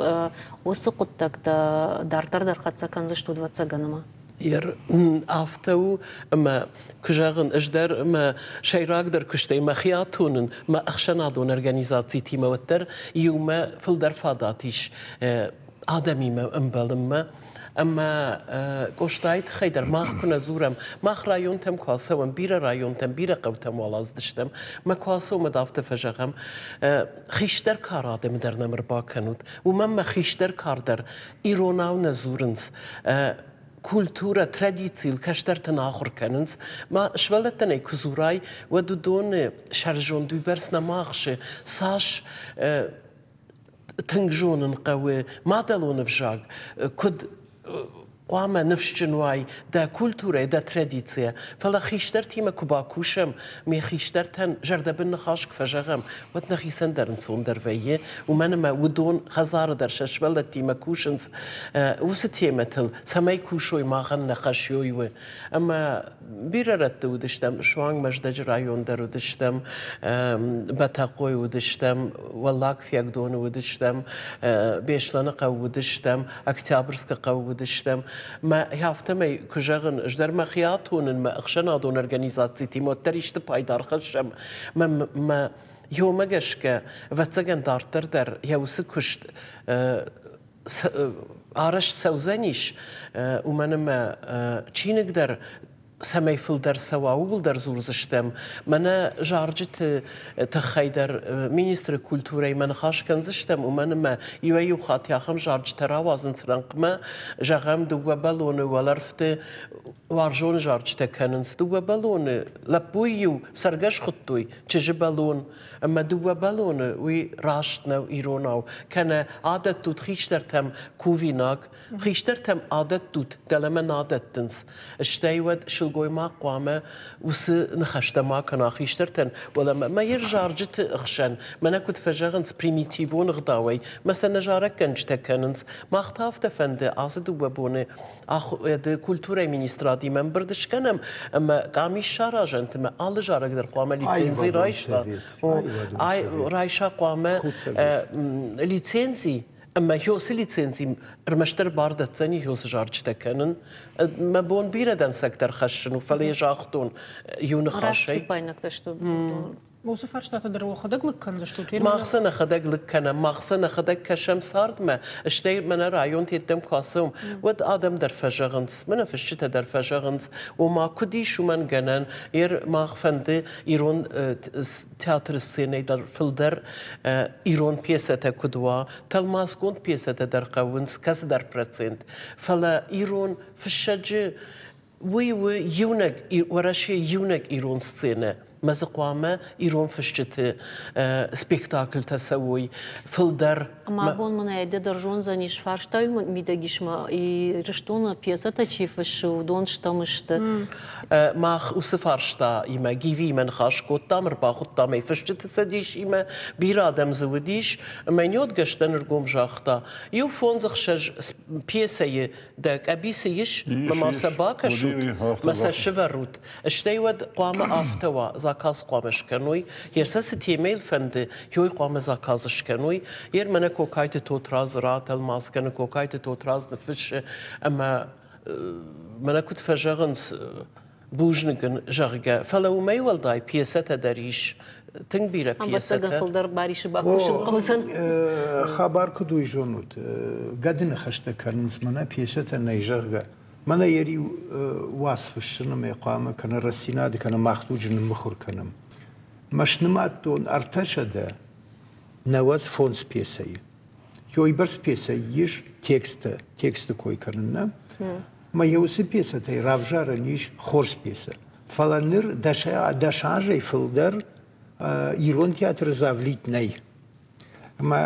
Уыцы хъуыддӕгтӕ дарддӕр дӕр хӕццӕ кӕндзыстут, ӕвӕццӕгӕн ӕмӕ. Афтӕ у, ӕмӕ куы зӕгъын, ӕз дӕр мӕ сӕйрагдӕр куыстӕй мӕхи атонын, мӕ ӕхсӕнадон организацитимӕ уӕддӕр иумӕ фылдӕр фадат ис адӕмимӕ ӕмбӕлынмӕ. Ӕмӕ Къостайы тыххӕй дӕр мах куы нӕ дзурӕм, мах районтӕм куы ацӕуӕм, бирӕ районтӕм, бирӕ хъӕутӕм уал аздыстӕм, мӕ куы ацӕуӕм, уӕд афтӕ фӕзӕгъӕм, хистӕр кары адӕмы дӕр нӕм ӕрбакӕнут, уымӕн мӕ хистӕр кар дӕр иронау нӕ дзурынц. Культурӕ, традицийыл кӕстӕртӕн ахуыр кӕнынц. Ма сывӕллӕттӕн ӕй куы дзурай, уӕд уыдоны сӕрзонд уыйбӕрц нӕма ахсы, цас тынг зонын хъӕуы мадӕлон ӕвзаг, куыд хъуамӕ ныфсджын уай дӕ культурӕйӕ, дӕ традицийӕ. Фӕлӕ хистӕртимӕ куы бакусӕм, ме хистӕртӕн зӕрдӕбын ныхас куы фӕзӕгъӕм, уӕд нӕхицӕн дӕр ӕнцондӕр вӕййы, уымӕн ӕмӕ уыдон хӕдзары дӕр сӕ сывӕллӕттимӕ кусынц уыцы темӕтыл, цӕмӕй кусой махӕн нӕ хӕс ёй у. Ӕмӕ бирӕ рӕтты уыдыстӕм, суанг Мӕздӕджы район дӕр уыдыстӕм, Бӕтӕхъойы уыдыстӕм, Уӕллаг Фиагдоны уыдыстӕм, Беслӕны хъӕу уыдыстӕм, Октябрьскы хъӕу уыдыстӕм. Мӕ афтӕмӕй, куы зӕгъын, ӕз дӕр мӕхи атонын, мӕ ӕхсӕнадон организацитимӕ уӕддӕр исты пайда ӕрхӕссӕм. Мӕ, мӕ Йомӕ гӕсгӕ, ӕвӕццӕгӕн, дарддӕр дӕр йӕ уыцы куыст арӕзт цӕудзӕнис, уымӕн ӕмӕ чиныг дӕр цӕмӕй фылдӕр цӕуа, ууыл дӕр дзурдзыстӕм. Мӕнӕ зарджыты тыххӕй дӕр министры культурӕимӕ ныхас кӕндзыстӕм, уымӕн ӕмӕ иуӕй-иу хатт ахӕм зарджытӕ рауадзынц рӕнхъмӕ, зӕгъӕм, дыууӕ бӕлоны уӕлӕрвты уарзон зарджытӕ кӕнынц. Дыууӕ бӕлоны лӕппуйы-иу цӕргӕс хуыдтой, чызджы бӕлон. Ӕмӕ дыууӕ бӕлоны уый раст нӕу иронау. Кӕнӕ адӕттут хистӕртӕм кувинаг, хистӕртӕм адӕттут, дӕлӕмӕ нӕ адӕттынц. Стӕй уӕд сылгоймаг хъуамӕ уыцы ныхӕстӕ ма кӕна хистӕртӕн, уӕлӕмӕ мӕ йе взарджыты хсӕн, мӕнӕ куыд фӕзӕгъынц примитивон ӕгъдауӕй, мӕ сӕ нӕ зарӕггӕнджытӕ кӕнынц. Мах та афтӕ фӕнды ацы дыууӕ боны ахуырады культурӕйы министрадимӕ ӕмбырд скӕнӕм ӕмӕ къамис саразӕнт ӕмӕ алы зарӕг дӕр хъуамӕ лицензи райса. Райса хъуамӕ лицензи ӕмӕ хёсы лицензи ӕрмӕстдӕр бар дӕтдзӕни хёсы зарджытӕ кӕнын. Мӕ бон бирӕ дӕнцӕгтӕ ӕрхӕссын у, фӕлӕ йӕ загътон иу ныхасӕй. Раст сты. Уыцы фарстатӕ дӕр уӕхӕдӕг лыг кӕндзыстут? Мах сӕ нӕхӕдӕг лыг кӕнӕм, мах сӕ нӕхӕдӕг кӕсӕм цардмӕ, стӕй мӕнӕ районты йеддӕм куы ацӕуӕм, уӕд адӕм дӕр фӕзӕгъынц, мӕнӕ фысджытӕ дӕр фӕзӕгъынц, ома куыд ис уымӕн гӕнӕн, ер мах фӕнды ирон театры сценӕйы дӕр фылдӕр ирон пьесӕтӕ куыд уа, тӕлмацгонд пьесӕтӕ дӕр хъӕуынц кӕцыдӕр процент, фӕлӕ ирон фыссӕджы Уый у иунӕг Уӕрӕсейы иунӕг ирон сценӕ. Мӕ дзы хъуамӕ ирон фысджыты спектакльтӕ цӕуой фылдӕр. Ӕмӕ абон мын ӕй ды дӕр зондзӕнис, фарстайы мидӕг ис ма Ирыстоны пьесӕтӕ чи фыссы, уыдон стӕм сты. Мах уыцы фарстаимӕ Гивиимӕ ныхас кодтам, ӕрбахуыдтам ӕй фысджыты цӕдисимӕ, бирӕ адӕм дзы уыдис. Ӕмӕ йын ӕргом загъта, иу фондз-ӕхсӕз пьесӕйы дӕ къӕбицы ис, мӕ ма сӕ бакӕсут, мӕ сӕ сывӕрут. Стӕй уӕд хъуамӕ афтӕ уа, заказ хъуамӕ скӕной. Йе сӕ цы темӕйыл фӕнды, йой хъуамӕ заказ скӕной. Ер мӕнӕ Кокайты Тотрадз ратӕлмац кӕны, Кокайты Тотрадз ныффыссы ӕмӕ мӕнӕ куыд фӕзӕгъынц, бузныг ын, зӕгъгӕ. Фӕлӕ уымӕй уӕлдай пьесӕтӕ дӕр ис. Тынг бирӕ пьесӕтӕ. фылдӕр Барисы бакусын хъӕудзӕн. Хабар куыд уый зонут, гӕды ныхӕстӕ кӕнынц, мӕнӕ пьесӕтӕ нӕй, зӕгъгӕ. Мӕнӕ йӕ риу уац фыссын ӕмӕ хъуамӕ кӕнӕ Рӕстдзинады, кӕнӕ Мах дуджы ныммыхуыр кӕнӕм. Мӕ снымадтон 395 пьесӕйы. Уыйбӕрц пьесӕ ис тексттӕ, тексты кой кӕнын нӕ. Мӕ йӕ уыцы пьесӕтӕй равзарӕн ис хорз пьесӕ. Фӕлӕ ныр дӕс азӕй фылдӕр ирон театры завлит нӕй. Ӕмӕ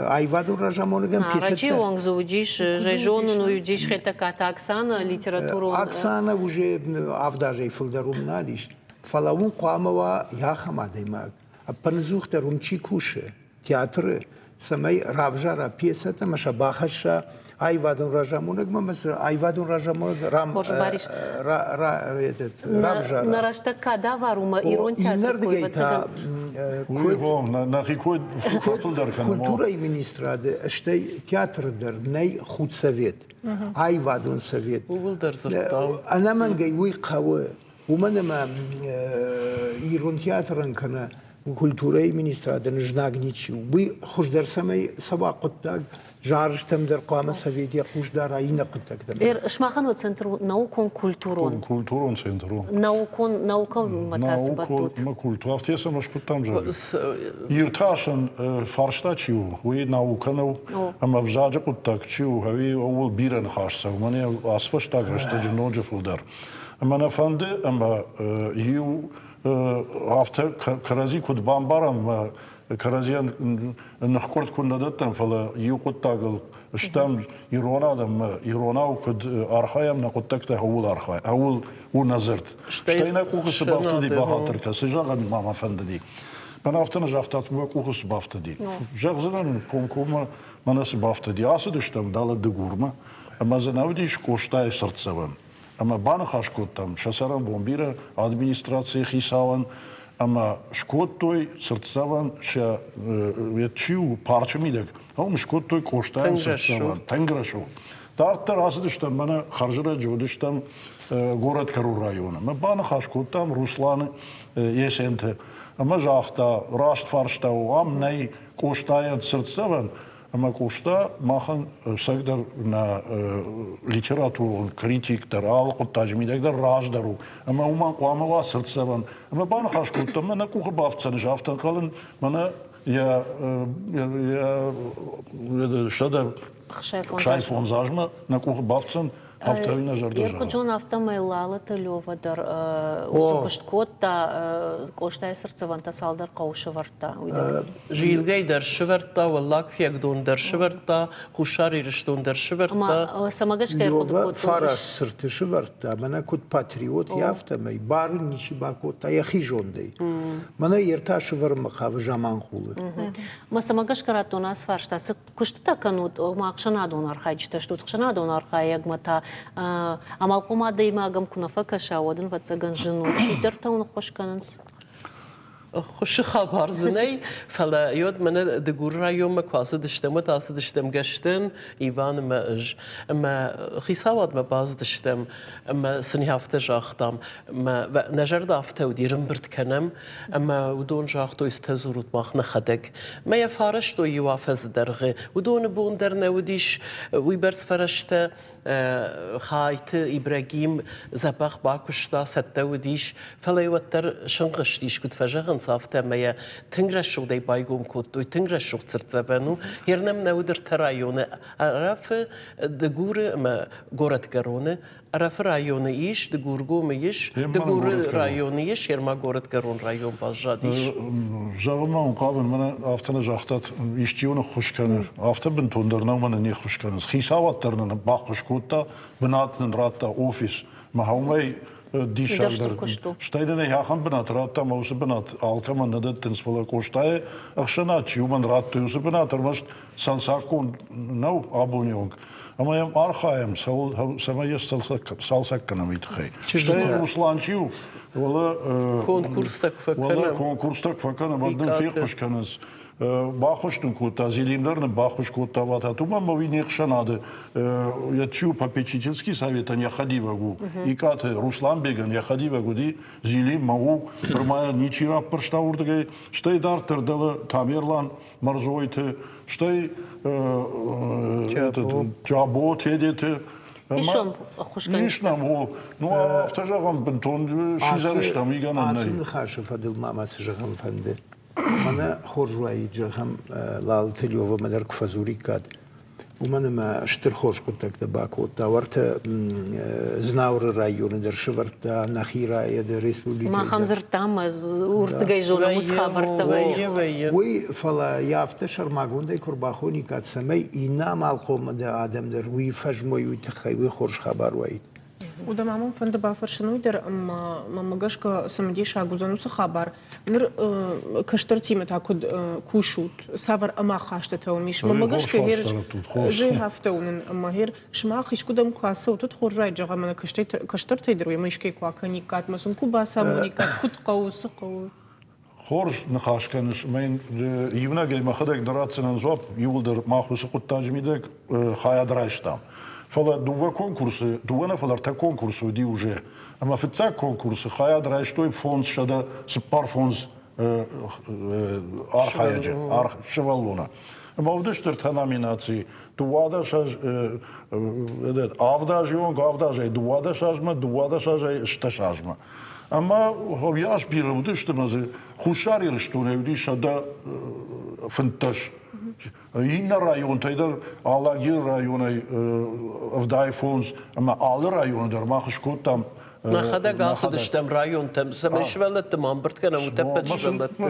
аивадон разамонӕгӕн пьесӕтӕ... Раджы онг дзы уыдис, зонын, уыдис Хетӕгкаты Оксана литературон... Оксана уже авд азӕй фылдӕр уым нал ис. Фӕлӕ уым хъуамӕ уа ахӕм адӕймаг, ӕппынӕдзухдӕр уым чи кусы, театры. цӕмӕй равзара пьесӕтӕ ӕмӕ сӕ бахӕсса аивадон разамонӕгмӕ ӕмӕ сӕ аивадон разамонӕг рам, Хорз, Барис. равзара. Нӕ рӕстӕг кадавар у, мӕ ирон театры кой та нӕхи кой фӕфылдӕр кӕнӕм. Культурӕйы министрады, стӕй театры дӕр нӕй худсовет, аивадон совет. Ууыл дӕр дзырдтам. Ӕнӕмӕнгӕй уый хъӕуы, уымӕн ӕмӕ ирон театрӕн кӕнӕ культурӕйы министрадӕн знаг ничи у. Уый хуыздӕр цӕмӕй цӕуа хъуыддаг, зарджытӕм дӕр хъуамӕ совет йӕ хъус дара иннӕ хъуыддӕгтӕм. Сымахӕн уӕ центр у наукон-культурон. Культурон центр у. Наукон, науконмӕ та цы бӕттут? Наукон культура. Афтӕ цӕмӕ скуыдтам, зӕгъгӕ. Иртасӕн фарста чи у, уый наукӕ нӕу, ӕмӕ ӕвзаджы хъуыддаг чи у, ӕви ууыл бирӕ ныхас цӕуы. Мӕнӕ ацы фӕстаг рӕстӕджы ноджы фылдӕр. Ӕмӕ нӕ фӕнды, ӕмӕ иу афтӕ кӕрӕдзи куыд бамбарӕм, кӕрӕдзийӕн ныхкъуырд куы нӕ дӕттӕм, фӕлӕ иу хъуыддагыл стӕм ирон адӕммӕ, иронау куыд архайӕм, нӕ хъуыддӕгтӕ ууыл архайӕм, ууыл у нӕ дзырд. Стӕй нӕ къухы цы бафтыди, бахатыр кӕн, цы зӕгъӕн ма мӕ фӕндыди. Мӕн афтӕ нӕ загътат, мӕ къухы цы бафтыди. Зӕгъдзынӕн комкоммӕ мӕнӕ цы бафтыди. Ацыдыстӕм дӕлӕ Дыгурмӕ, ӕмӕ дзы нӕ уыдис Къостайы цыртдзӕвӕн. Ӕмӕ баныхас кодтам сӕ цӕрӕнбон бирӕ администрацийы хицауӕн ӕмӕ скодтой цыртдзӕвӕн сӕ чи у парчы мидӕг, уым скодтой Къостайӕн цыртдзӕвӕн, тынг рӕсугъд. Дарддӕр ацыдыстӕм, мӕнӕ хӕрзрӕджы уыдыстӕм горӕтгӕрон районы. Мӕ баныхас кодтам Русланы Есенты ӕмӕ загъта, раст фарста у, ам нӕй Къостайӕн цыртдзӕвӕн, Ӕмӕ Къоста махӕн ӕцӕгдӕр нӕ литературон критик дӕр, алы хъуыддаджы мидӕг дӕр раздӕр у. Ӕмӕ уымӕн хъуамӕ уа цыртдзӕвӕн. Ӕмӕ баныхас кодтам, мӕнӕ къухы бафтдзӕн, ӕз афтӕ ӕнхъӕлын, мӕнӕ йӕ 165 азмӕ нӕ къухы бафтдзӕн, Афтӕ нӕ зӕрдӕ зӕгъы. Иркуджон афтӕмӕй Лалыты Лёва дӕр уыцы куыст кодта, Къостайы цыртдзӕвӕнтӕ цалдӕр хъӕуы сӕвӕрдта. Уый дӕр. Зилгӕй дӕр сӕвӕрдта, Уӕллаг Фиагдон дӕр сӕвӕрдта, Хуссар Ирыстон дӕр сӕвӕрдта. Цӕмӕ гӕсгӕ ӕрхъуыды Лёва кодтой? фараст цырты сӕвӕрдта, мӕнӕ куыд патриот, афтӕмӕй бар ын ничи бакодта йӕхи зондӕй. Мӕнӕ йе ртӕ сӕвӕрынмӕ хъавы Заманхъулы. Мӕ цӕмӕ гӕсгӕ радтон ацы фарста, цы куыстытӕ кӕнут, ома ӕхсӕнадон архайджытӕ стут, ӕхсӕнадон архайӕгмӕ та амалхъом адӕймаг ӕм куы нӕ фӕкӕса, уӕд ын, ӕвӕццӕгӕн, зын у. Чидӕртӕ уын ӕххуыс кӕнынц? Ӕххуысы хабар дзы нӕй, фӕлӕ йод мӕнӕ Дыгуры районмӕ куы ацыдыстӕм, уӕд ацыдыстӕм Гӕстӕн, Иван ӕмӕ ӕз. Ӕмӕ хицауадмӕ бацыдыстӕм ӕмӕ сын афтӕ загътам, ӕмӕ нӕ зӕрдӕ афтӕ уыди, рымбырд кӕнӕм Ӕмӕ уыдон загътой, цытӕ дзурут мах нӕхӕдӕг. Мӕ йӕ фӕрӕзтой иу афӕдзы дӕргъы. Уыдоны бон дӕр нӕ уыдис уыйбӕрц фӕрӕзтӕ. Хайты Ибрагим дзӕбӕх бакуыста, цӕттӕ уыдис, фӕлӕ уӕддӕр сынхъызтис, куыд фӕзӕгъынц, афтӕ ӕмӕ йӕ тынг рӕсугъдӕй байгом кодтой, тынг рӕсугъд цыртдзӕвӕн у. Йе рнӕм нӕ уыд ӕртӕ районы Ӕрӕфы, Дыгуры ӕмӕ Горӕтгӕроны. Ӕрӕфы районы ис, Дыгургомы ис, Дыгуры районы ис, Ерма горӕтгӕрон район баззадис. Зӕгъынмӕ уын хъавын, мӕнӕ афтӕ нӕ загътат, исчи уын ӕххуыс кӕны. Афтӕ бынтондӕр нӕу, мӕнӕ не ххуыс кӕнынц. Хицауад дӕр нын баххуыс кодта, бынат нын радта, офис. Мӕ уымӕй диссагдӕр. Стӕй нын ахӕм бынат радта, ӕмӕ уыцы бынат алкӕмӕн нӕ дӕттынц, фӕлӕ Къостайы ӕхсӕнад чи уымӕн радтой, уыцы бынат ӕрмӕст цалцӕггонд нӕу абоны онг. Ӕмӕ йӕм архайӕм, цӕмӕй йӕ сцалцӕг кӕнӕм уый тыххӕй. Стӕй Руслан чи у, уӕлӕ конкурстӕ куы фӕкӕнӕм. Конкурстӕ куы фӕкӕнӕм, уӕд нын феххуыс кӕнынц. Баххуыс нын кодта, Зелим дӕр нын баххуыс кодта Ватат. Уымӕн ӕмӕ уый не хсӕнады йӕ чи у попечительский советӕн йӕ хӕдивӕг у. Икъаты Русланбегӕн йӕ хӕдивӕг уыди, Зелим ма у, нырма йӕ ничи раппӕрста уырдыгӕй. Стӕй дарддӕр дӕлӕ Тамерлан Мӕрзойты, стӕй Джабо, Тедеты. Ис уӕм ӕххуысгӕнджытӕ? Ис нӕм, о. Ну, афтӕ зӕгъӕм, бынтон сидзӕр стӕм, уый гӕнӕн нӕй. Ацы ныхасы фӕдыл ма мӕ цы зӕгъын фӕнды. Мӕнӕ хорз уаид, зӕгъӕм, Лалыты Левамӕ дӕр куы фӕдзуриккат, Уымӕн ӕмӕ стыр хорз хъуыддӕгтӕ бакодта. Уӕртӕ Знауыры районы дӕр сӕвӕрдта нӕхи районы республикӕйы. Мах ӕм дзырдтам, уырдыгӕй зонӕм уыцы хабӕрттӕ. Уый, фӕлӕ йӕ афтӕ сӕрмагондӕй куы ӕрбахониккат, цӕмӕй иннӕ амалхъом адӕм дӕр уый фӕзмой, уый тыххӕй уый хорз хабар уаид. Уӕдӕ ма мӕм фӕнды бафӕрсын уый дӕр, ӕмӕ мӕмӕ гӕсгӕ цымыдисаг уыдзӕн уыцы хабар. Ныр кӕстӕртимӕ та куыд кусут, цавӕр ӕмахастытӕ уым ис? Мӕмӕ гӕсгӕ гъер афтӕ уынын, ӕмӕ гъер сымах искуыдӕм куы ацӕут, уӕд хорз уаид, зӕгъӕм, ӕмӕ кӕстӕртӕй дӕр уемӕ искӕй куы акӕниккат, ӕмӕ сын куы бацамониккат, куыд хъӕуы, цы хъӕуы. Хорз ныхас кӕныс, ӕмӕ йын иунӕгӕй мӕхӕдӕг дӕр ратдзынӕн дзуапп, иууылдӕр мах уыцы хъуыддаджы мидӕг хайад райстам. Фӕлӕ дыууӕ конкурсы, дыууӕ нӕ, фӕлӕ ӕртӕ конкурсы уыди уже. Ӕмӕ фыццаг конкурсы хайад райстой 545 архайӕджы, сывӕллоны. Ӕмӕ уыдысты ӕртӕ номинацийы. 12 аз, авд азы онг, авд азӕй 12 азмӕ, 12 азӕй 16 азмӕ. Ӕмӕ уыйас бирӕ уыдысты ӕмӕ дзы Хуссар Ирыстонӕй уыди 115. Иннӕ районтӕй дӕр Алагиры районӕй 75 ӕмӕ алы районы дӕр мах скодтам. Нӕхӕдӕг ацыдыстӕм районтӕм, цӕмӕй сывӕллӕтты ма ӕмбырд кӕнӕм утӕппӕт сывӕллӕтты.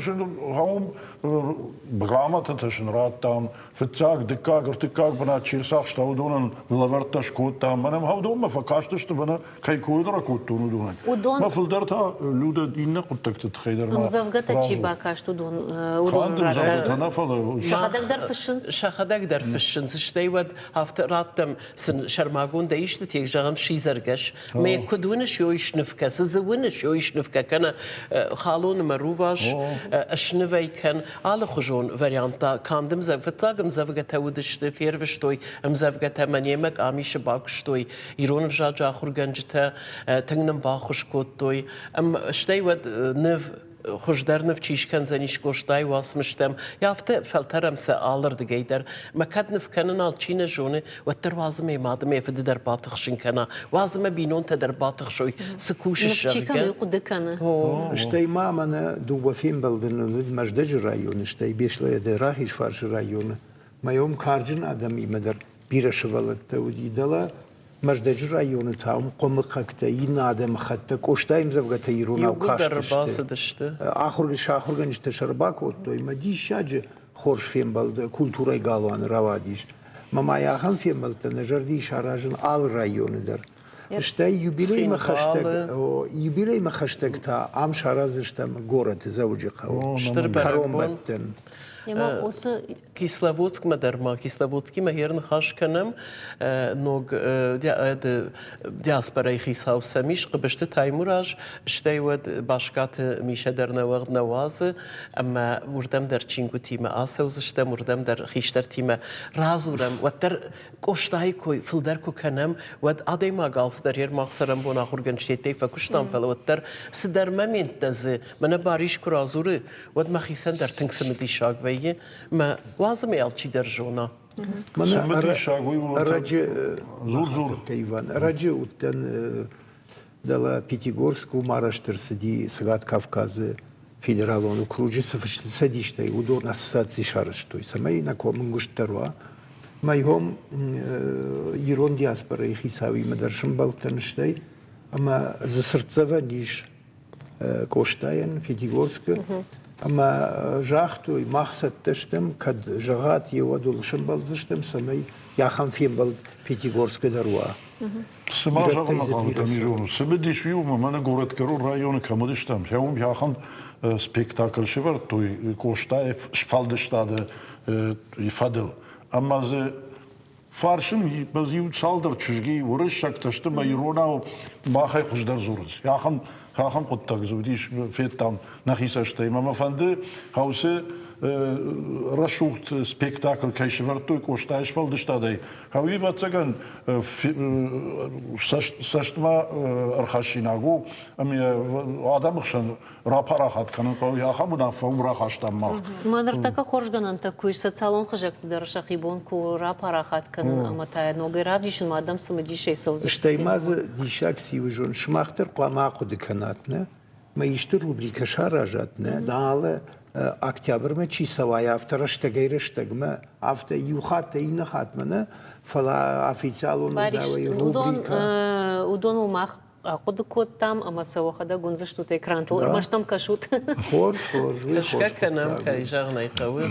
Грамотатӕ сын радтам, фыццаг, дыккаг, ӕртыккаг бынат чи рцахста, уыдонӕн лӕвӕрттӕ скодтам. Мӕнӕ уыдонмӕ фӕкастысты, мӕнӕ кӕй кой дӕр акодтон, уыдонӕн. Уыдон Мӕ фылдӕр та Людӕ иннӕ хъуыддӕгты тыххӕй дӕр ма Ӕмдзӕвгӕтӕ чи бакаст, уыдон уыдон ӕмдзӕвгӕтӕ нӕ, фӕлӕ Сӕхӕдӕг дӕр фыссынц? Сӕхӕдӕг дӕр фыссынц. Стӕй уӕд афтӕ раттӕм сын сӕрмагондӕй исты текст, зӕгъӕм, сидзӕргӕс. Мӕ куыд уыныс, ой снывкӕ, цы дзы уыныс, ой снывкӕ, кӕнӕ халоны мӕ рувас снывӕй кӕн. Алыхуызон варианттӕ канд фыццаг ӕмдзӕвгӕтӕ уыдысты, фервыстой ӕмдзӕвгӕтӕ, мӕ немӕ къамисы бакуыстой ирон ӕвзаджы ахуыргӕнджытӕ тынг нын баххуыс кодтой. Стӕй уӕд ныв хуыздӕр ныв чи скӕндзӕнис Къостайы уацмыстӕм, афтӕ фӕлтӕрӕм сӕ алырдыгӕй дӕр. Мӕ кӕд ныв кӕнын алчи нӕ зоны, уӕддӕр уадзы мӕ мады, мӕ фыды дӕр батыхсын кӕна, уадзы мӕ бинонтӕ дӕр батыхсой, цы кусыс, зӕгъгӕ. Чи кӕны, хъуыды кӕны. Стӕй ма мӕнӕ дыууӕ фембӕлды нын уыд Мӕздӕджы районы, стӕй Беслӕны Рахизфарсы районы. Мӕ уым карджын адӕмимӕ дӕр бирӕ сывӕллӕттӕ уыди. Дӕлӕ Мӕздӕджы районы та уым хъуымыхъӕгтӕ, иннӕ адӕмыхӕттӕ Къостайы ӕмдзӕвгӕтӕ иронау кастысты. Ахуыргӕ ахуыргӕнджытӕ сӕ ӕрбакодтой мӕ диссаджы хорз фембӕлд культурӕйы галуаны рауадис. Мӕ ма ахӕм фембӕлдтӕ нӕ зӕрды ис аразын алы районы дӕр. Стӕй юбилеймӕ хӕстӕг, юбилеймӕ хӕстӕг та ам сараздзыстӕм горӕты Дзӕуджыхъӕуы. Стыр кӕронбӕттӕн. Кисловодскмӕ дӕр ма Кисловодскимӕ хер ныхас кӕнӕм ног диаспорайы хицау сӕм ис Хъыбызты Таймураз, стӕй уӕд Баскаты Мишӕ дӕр нӕ уӕгъд нӕ уадзы ӕмӕ уырдӕм дӕр чингуытимӕ ацӕудзыстӕм, уырдӕм дӕр хистӕртимӕ радзурӕм. Уӕддӕр Къостайы кой фылдӕр куы кӕнӕм, уӕд адӕймаг алцыдӕр йе рмах цӕрӕнбон ахуыргӕнджытӕй фӕкуыстам, фӕлӕ уӕддӕр цыдӕр моменттӕ дзы мӕнӕ Барис куы радзуры, уӕд мӕхицӕн дӕр тынг цымыдисаг вӕййы мӕ уадзы мӕ алчидӕр зона. Цымыдисаг уый у. Ӕрӕджы, Иван, ӕрӕджы уыдтӕн дӕлӕ Пятигорск, уым арӕзт ӕрцыди Цӕгат Кавказы федералон окруджы цы цӕдистӕй, уыдон ассоциаци сарӕзтой, цӕмӕй нӕ комынгуыст дӕр уа. Мӕйгом ирон диаспорайы хицауимӕ дӕр сымбӕлдтӕн стӕй, ӕмӕ дзы цыртдзӕвӕн ис Къостайӕн Пятигорскы. Ӕмӕ загътой, мах цӕттӕ стӕм, кӕд зӕгъат, йе уӕд уыл сӕмбӕлдзыстӕм, цӕмӕй ахӕм фембӕлд Пятигорскы дӕр уа. Цы ма зӕгъынмӕ хъавыдтӕн, зонут, цымыдис иумӕ, мӕнӕ горӕтгӕрон районы кӕм уыдыстӕм, уым ахӕм спектакль сӕвӕрдтой Къостайы сфӕлдыстады фӕдыл. Ӕмӕ дзы Фарсын иу цалдӕр чызги уырыссӕгтӕ сты мӕ иронау махӕй хуыздӕр дзурынц. Ахӕм ахӕм хъуыддаг дзы уыдис, федтам нӕхи цӕстӕй. Мӕ мӕ фӕнды хъӕусы рӕсугъд спектакль кӕй сӕвӕрдтой Къостайы сфӕлдыстадӕй. Уый, ӕвӕццӕгӕн, цӕстмӕ ӕрхӕссинаг у ӕмӕ адӕмы хсӕн рапарахат кӕнын хъӕуы, ахӕм уынаффӕ уым рахастам мах. Ма ныртӕккӕ хорзгӕнӕнтӕ куы ис, социалон хызӕгты дӕр сӕхи бон куы рапарахат кӕнын ӕмӕ та ногӕй равдисынмӕ адӕм цымыдисӕй цӕудзысты. Стӕй ма дзы диссаг циу зон, сымах дӕр хъуамӕ ахъуыды кӕнат, нӕ? Мӕ исты рубрикӕ саразат, нӕ? Алы октябрмӕ чи цӕуа, афтӕ рӕстӕгӕй-рӕстӕгмӕ, афтӕ иу хатт иннӕ хатмӕ нӕ, фӕлӕ официалон ӕгъдауӕй рубрикӕ. Уыдоныл мах ахъуыды кодтам ӕмӕ сӕ уӕхӕдӕг уындзыстут экрантыл, ӕрмӕст ӕм кӕсут. Хорз, хорз, уый хорз. Кӕсгӕ кӕнӕм, кӕй зӕгъын ӕй хъӕуы.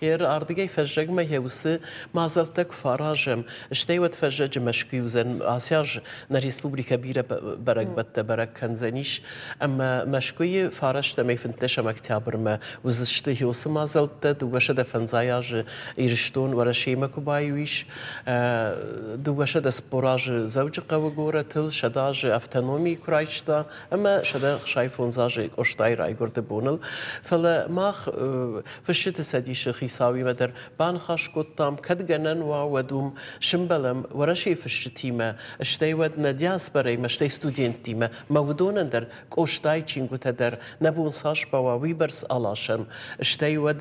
Ер ардыгӕй фӕззӕгмӕ йӕ уыцы мадзӕлттӕ куы фӕаразӕм, стӕй уӕд фӕззӕджы Мӕскуыйы уыдзӕн ацы аз нӕ республикӕ бирӕ бӕрӕгбӕттӕ бӕрӕг кӕндзӕнис ӕмӕ Мӕскуыйы фарӕстӕмӕй фынддӕсӕм октябрмӕ уыдзысты уыцы мадзӕлттӕ 250 азы Ирыстон Уӕрӕсеимӕ куы баиу ис, 240 азы Дзӕуджыхъӕуы горӕтыл, 100 азы автономи куы райста ӕмӕ 165 азы Къостайы райгуырды боныл. Фӕлӕ мах Фысджыты цӕдисы хицауимӕ дӕр баныхас кодтам, кӕд гӕнӕн уа, уӕд уым сымбӕлӕм Уӕрӕсейы фысджытимӕ, стӕй уӕд нӕ диаспорӕимӕ, стӕй студенттимӕ, мӕ уыдонӕн дӕр Къостайы чингуытӕ дӕр нӕ бон цас бауа, уыйбӕрц аласӕм, стӕй уӕд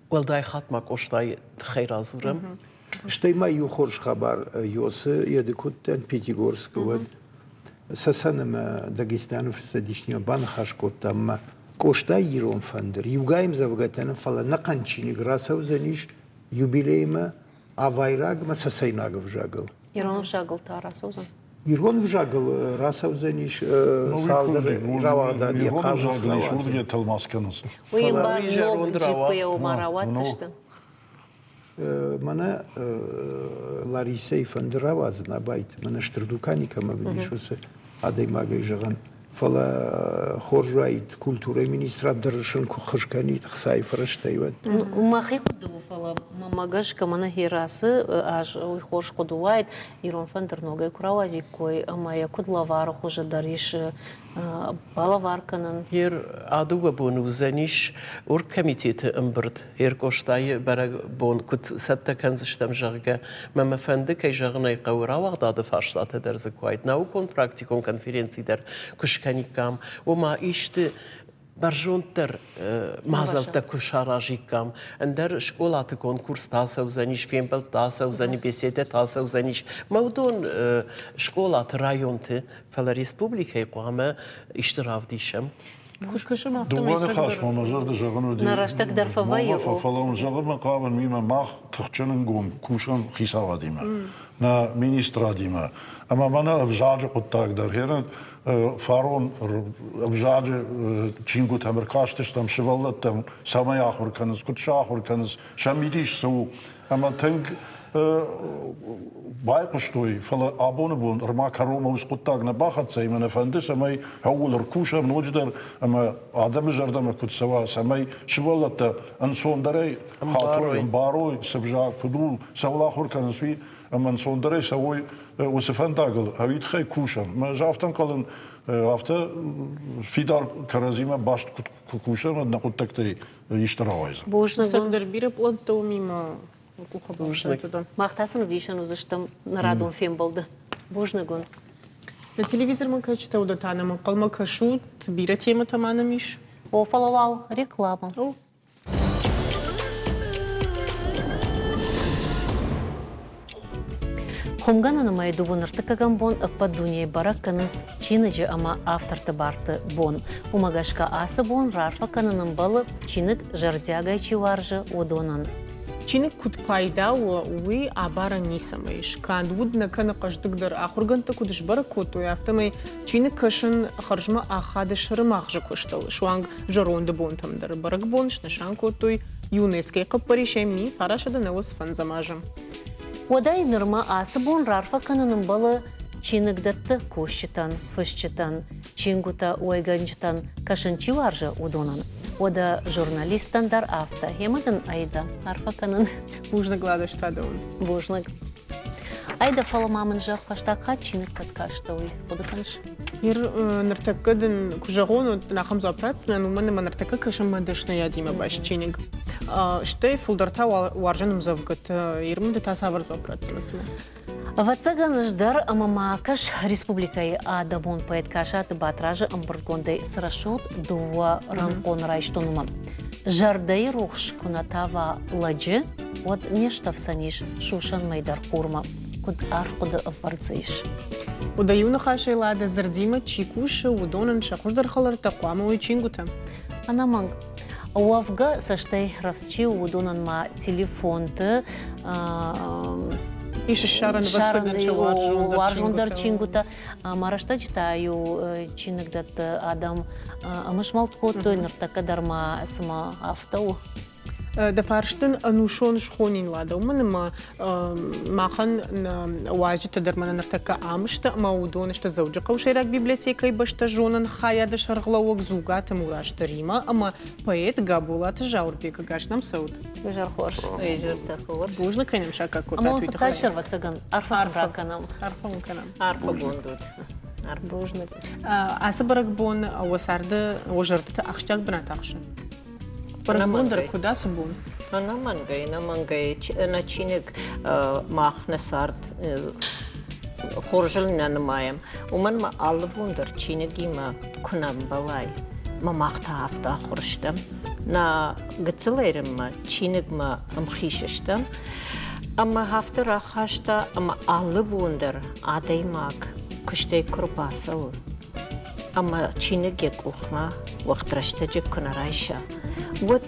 уӕлдай хатт ма Къостайы тыххӕй радзурӕм. Стӕй ма иу хорз хабар Йосы еды куыдтӕн Пятигорскы, уӕд Цӕцӕн ӕмӕ Дагестаны фыццӕдиснимӕ баныхас кодтам ӕмӕ Къостайы ирон фӕндыр иугай ӕмдзӕвгӕтӕ нӕ, фӕлӕ ӕнӕхъӕн чиныг рацӕудзӕнис юбилеймӕ авайраг ӕмӕ цӕцӕйнаг ӕвзагыл. Ирон ӕвзагыл та рацӕудзӕн? Ирон ӕвзагыл рацӕудзӕнис цалдӕр рауагъдад йӕ хъавынц рауадзын. тӕлмац кӕнынц. Уый ног джиппы ма рауадздзысты? Мӕнӕ Ларисӕйы фӕнды рауадзын Абайты, мӕнӕ стыр дукани кӕмӕ уыдис, уыцы адӕймагӕй зӕгъӕн. Фӕлӕ хорз уаид, культурӕйы министрад дӕр сын куы ххуыс кӕнид ӕхцайы фӕрӕзтӕй, уӕд. Мӕхи хъуыды у, фӕлӕ мӕмӕ гӕсгӕ мӕнӕ ацы аз уый хорз хъуыды уаид, ирон фӕндыр ногӕй куы рауадзиккой ӕмӕ йӕ куыд лӕвары хуызы дӕр ис балӕвар кӕнын. Ер а дыууӕ боны уыдзӕнис оргкомитеты ӕмбырд Ер Къостайы бӕрӕгбон куыд цӕттӕ кӕндзыстӕм, зӕгъгӕ, мӕ мӕ фӕнды, кӕй зӕгъын ӕй хъӕуы, рауагъдады фарстатӕ дӕр дзы куы уаид, наукон-практикон конференци дӕр куы скӕниккам, ома исты бӕрзонддӕр мадзӕлттӕ куы саразиккам, ӕндӕр скъолаты конкурстӕ ацӕудзӕнис, фембӕлдтӕ ацӕудзӕни, беседӕтӕ ацӕудзӕнис. Мӕ уыдон скъолаты, районты, фӕлӕ республикӕйы хъуамӕ исты равдисӕм. Куыд кӕсӕм, афтӕмӕй Дыууӕ ныхасмӕ мӕ зӕрды зӕгъын уыди. Нӕ рӕстӕг дӕр фӕвӕййы. Фӕлӕ уын зӕгъынмӕ хъавын, уимӕ мах тыхджын ӕнгом кусӕм хицауадимӕ, нӕ министрадимӕ. Ӕмӕ мӕнӕ ӕвзаджы хъуыддаг дӕр. Херын фарон ӕвзаджы чингуытӕм ӕркастыстӕм сывӕллӕттӕм, цӕмӕй ахуыр кӕнынц, куыд сӕ ахуыр кӕнынц, сӕ мидис цы у. Ӕмӕ тынг байхъуыстой, фӕлӕ абоны бон ӕрма кӕронмӕ уыцы хъуыддаг нӕ бахӕццӕ ӕмӕ нӕ фӕнды, цӕмӕй ӕууыл ӕркусӕм ноджыдӕр ӕмӕ адӕмы зӕрдӕмӕ куыд цӕуа, цӕмӕй сывӕллӕттӕ ӕнцондӕрӕй хатой, ӕмбарой, цы взаг куыд у, цӕуыл ахуыр кӕнынц, уый, ӕмӕ ӕнцондӕрӕй цӕуой уыцы фӕндагыл, ӕви тыххӕй кусӕм. Ӕз афтӕ ӕнхъӕлын, афтӕ фидар кӕрӕдзимӕ баст куы кусӕм, уӕд нӕ хъуыддӕгтӕй исты рауайдзӕн. Бузныг. Цӕгдӕр бирӕ пълӕнттӕ уымимӕ къухы бафтыд. Мах та сын ӕвдисӕн уыдзыстӕм нӕ радон фембӕлды. Бузныг уын. Нӕ телевизормӕ кӕсджытӕ уыдон та нӕм ӕнхъӕлмӕ кӕсут, бирӕ темӕтӕ ма нӕм ис. О, фӕлӕ уал реклама. О. Хуымгӕнӕны мӕйы дыууын ӕртыккӕгӕм бон ӕппӕт дунейы бӕрӕг кӕнынц чиныджы ӕмӕ авторты барты бон. Уымӕ гӕсгӕ ацы бон рарфӕ кӕнын ӕмбӕлы, чиныг зӕрдиагӕй чи уарзы, уыдонӕн. Чиныг куыд пайда у, уый абарӕн ницӕмӕ ис. Канд уд нӕ кӕны хъӕздыгдӕр ахуыргӕндтӕ куыд сбӕрӕг кодтой, афтӕмӕй чиныг кӕсын хӕрзмӕ ахады сӕрымагъзы куыстыл. Суанг зӕронды бонтӕм дӕр бӕрӕгбон снысан кодтой ЮНЕСКО-йы хъӕппӕрисӕй 1995 азы. Уӕдӕй нырмӕ ацы бон рарфӕ кӕнын ӕмбӕлы чиныгдӕтты кусджытӕн, фысджытӕн, чингуытӕ уӕйгӕнджытӕн, кӕсын чи уарзы, уыдонӕн. Уӕдӕ журналисттӕн дӕр афтӕ. Гъемӕ дын, Аидӕ, арфӕ кӕнын. Бузныг, Ладӕстӕ дӕуӕн. Бузныг. Айда, фӕлӕ ма мын зӕгъ, фӕстаг хатт чиныг кӕд кастӕ, уый хъуыды кӕныс? Ир ныртӕккӕ дын куы зӕгъон, уӕд дын ахӕм дзуапп ратдзынӕн, уымӕн ӕмӕ ныртӕккӕ кӕсын мӕ дӕсныйадимӕ баст чиныг. Стӕй фылдӕр та уарзын ӕмдзӕвгӕтӕ. Ир мын ды та цавӕр дзуапп ратдзынӕ цымӕ? Ӕвӕццӕгӕн, ӕз дӕр ӕмӕ ма кӕс республикӕйы адӕмон поэт Касаты Батразы ӕмбырдгондӕй цы рӕсугъд дыууӕ рӕнхъон райстон, уымӕ. Зӕрдӕйы рухс куы нӕ тава лӕджы, уӕд не стӕфдзӕнис сусӕн мӕй дӕр хурмӕ. Куыд арфхъуыды ӕвӕрд дзы ис. Уыдӕ иу ныхасӕй Лада дзырдимӕ чи кусы, уыдонӕн сӕ хуыздӕр хӕлӕрттӕ хъуамӕ уой чингуытӕ. Ӕнӕмӕнг. Уӕвгӕ, цӕстӕй рӕвдз чи у, уыдонӕн ма телефонты ис ссарӕн, ӕвӕццӕгӕн, сӕ уарзондӕр чингуытӕ. Ӕмӕ рӕстӕджы та-иу чиныгдӕтты адӕм ӕмызмӕлд кодтой, ныртӕккӕ дӕр ма цыма афтӕ у. Дӕ фарст дын ӕнусон схонин, Лада, уымӕн ӕмӕ махӕн уазджытӕ дӕр мӕнӕ ныртӕккӕ ам сты ӕмӕ уыдон сты Дзӕуджыхъӕуы сӕйраг библиотекӕйы бӕстӕзонӕн хайады сӕргълӕууӕг Дзугаты Мурасты Римӕ ӕмӕ поэт Габолаты Зауырбег. Ӕгас нӕм цӕут. Изӕр хорз. Изӕртӕ хорз. Бузныг, кӕй нӕм саккаг кодтат, уый тыххӕй. Фыццаджыдӕр, ӕвӕццӕгӕн, арфӕ сын ракӕнӕм. Арфӕ уын кӕнӕм. Арфӕгонд ут. Бузныг. Ацы бӕрӕгбон уӕ царды, уӕ зӕрдӕты ахсджиаг бынат ахсы? Бӕрӕгбон дӕр куыд ацы бон? Ӕнӕмӕнгӕй, ӕнӕмӕнгӕй. Нӕ чиныг мах нӕ цард хорзыл нӕ нымайӕм. Уымӕн ма алы бон дӕр чиныгимӕ куы нӕ ӕмбӕлай, мӕ мах та афтӕ ахуыр стӕм. Нӕ гыццыл ӕрыммӕ чиныгмӕ ӕмхиц стӕм. Ӕмӕ афтӕ рахаста, ӕмӕ алы бон дӕр адӕймаг куыстӕй куы рбацӕуы, ӕмӕ чиныг йӕ къухмӕ уӕгъд рӕстӕджы куы нӕ райса, уӕд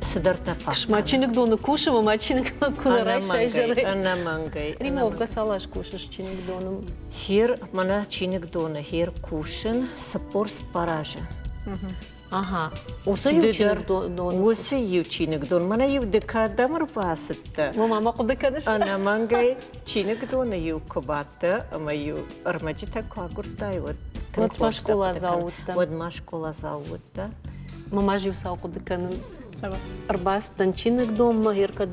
цыдӕртӕ фӕкӕны. Ма чиныгдоны кусы, ма чиныг куы нӕ райса изӕрӕй. Ӕнӕмӕнгӕй. Римма, уӕвгӕ цал аз кусыс чиныгдоны? Хер, мӕнӕ чиныгдоны хер кусын 44 азы. Ага. Уыцы иу чиныгдон? Уыцы иу чиныгдон. Мӕнӕ иу ды кӕдӕм ӕрбацыдтӕ? Мама, ма хъуыды кӕныс? Ӕнӕмӕнгӕй чиныгдоны-иу куы бадтӕ ӕмӕ-иу ӕрмӕджытӕ куы агуырдтай, уӕд Уӕд ма скъоладзау уыдтӕ. Уӕд ма скъоладзау уыдтӕ. Мама иу сау хъуыды кӕнын. Ӕрбацыдтӕн чиныгдонмӕ, кӕд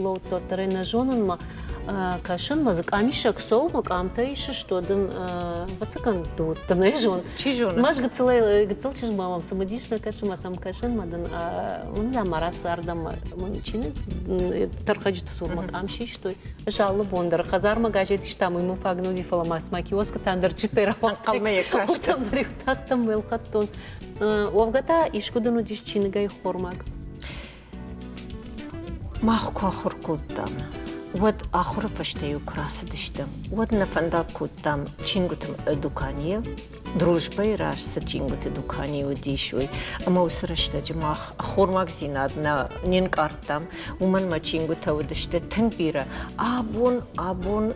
лӕудтӕ нӕ зонынмӕ, кӕсынмӕ дзы къамисӕг цӕуы, мӕ къамтӕ исыс, то дын ӕвӕццӕгӕн ды уыдтӕ, нӕ зон. Чи зоны? Мӕ гыццылӕй гыццыл чызг ма мӕм цымыдис нӕ кӕсы, мӕ сӕм кӕсын, мӕ дын мын ма рацардӕм мын чиныг тӕрхӕджыты цурмӕ къам систой. Ӕз алы бон дӕр хӕдзармӕ газет истам, уый мын фаг нӕ уыди, фӕлӕ ма цыма киоскытӕм дӕр джиппӕй рауагътой. Ӕнхъӕлмӕ йӕ кастӕн. Уырдӕм дӕр-иу тагъдтӕм ӕлхӕдтон. Уӕвгӕ та искуы дын уыдис чиныгӕй хормаг? Мах куы ахуыр кодтам, уӕд ахуыры фӕстӕ-иу куы рацыдыстӕм, уӕд нӕ фӕндаг кодтам чингуыты дуканийы. Дружбӕйы раз цы чингуыты дукани уыдис, уый. Ӕмӕ уыцы рӕстӕджы мах ӕххормагдзинад нӕ не нкъардтам, уымӕн мӕ чингуытӕ уыдысты тынг бирӕ. Абон, абон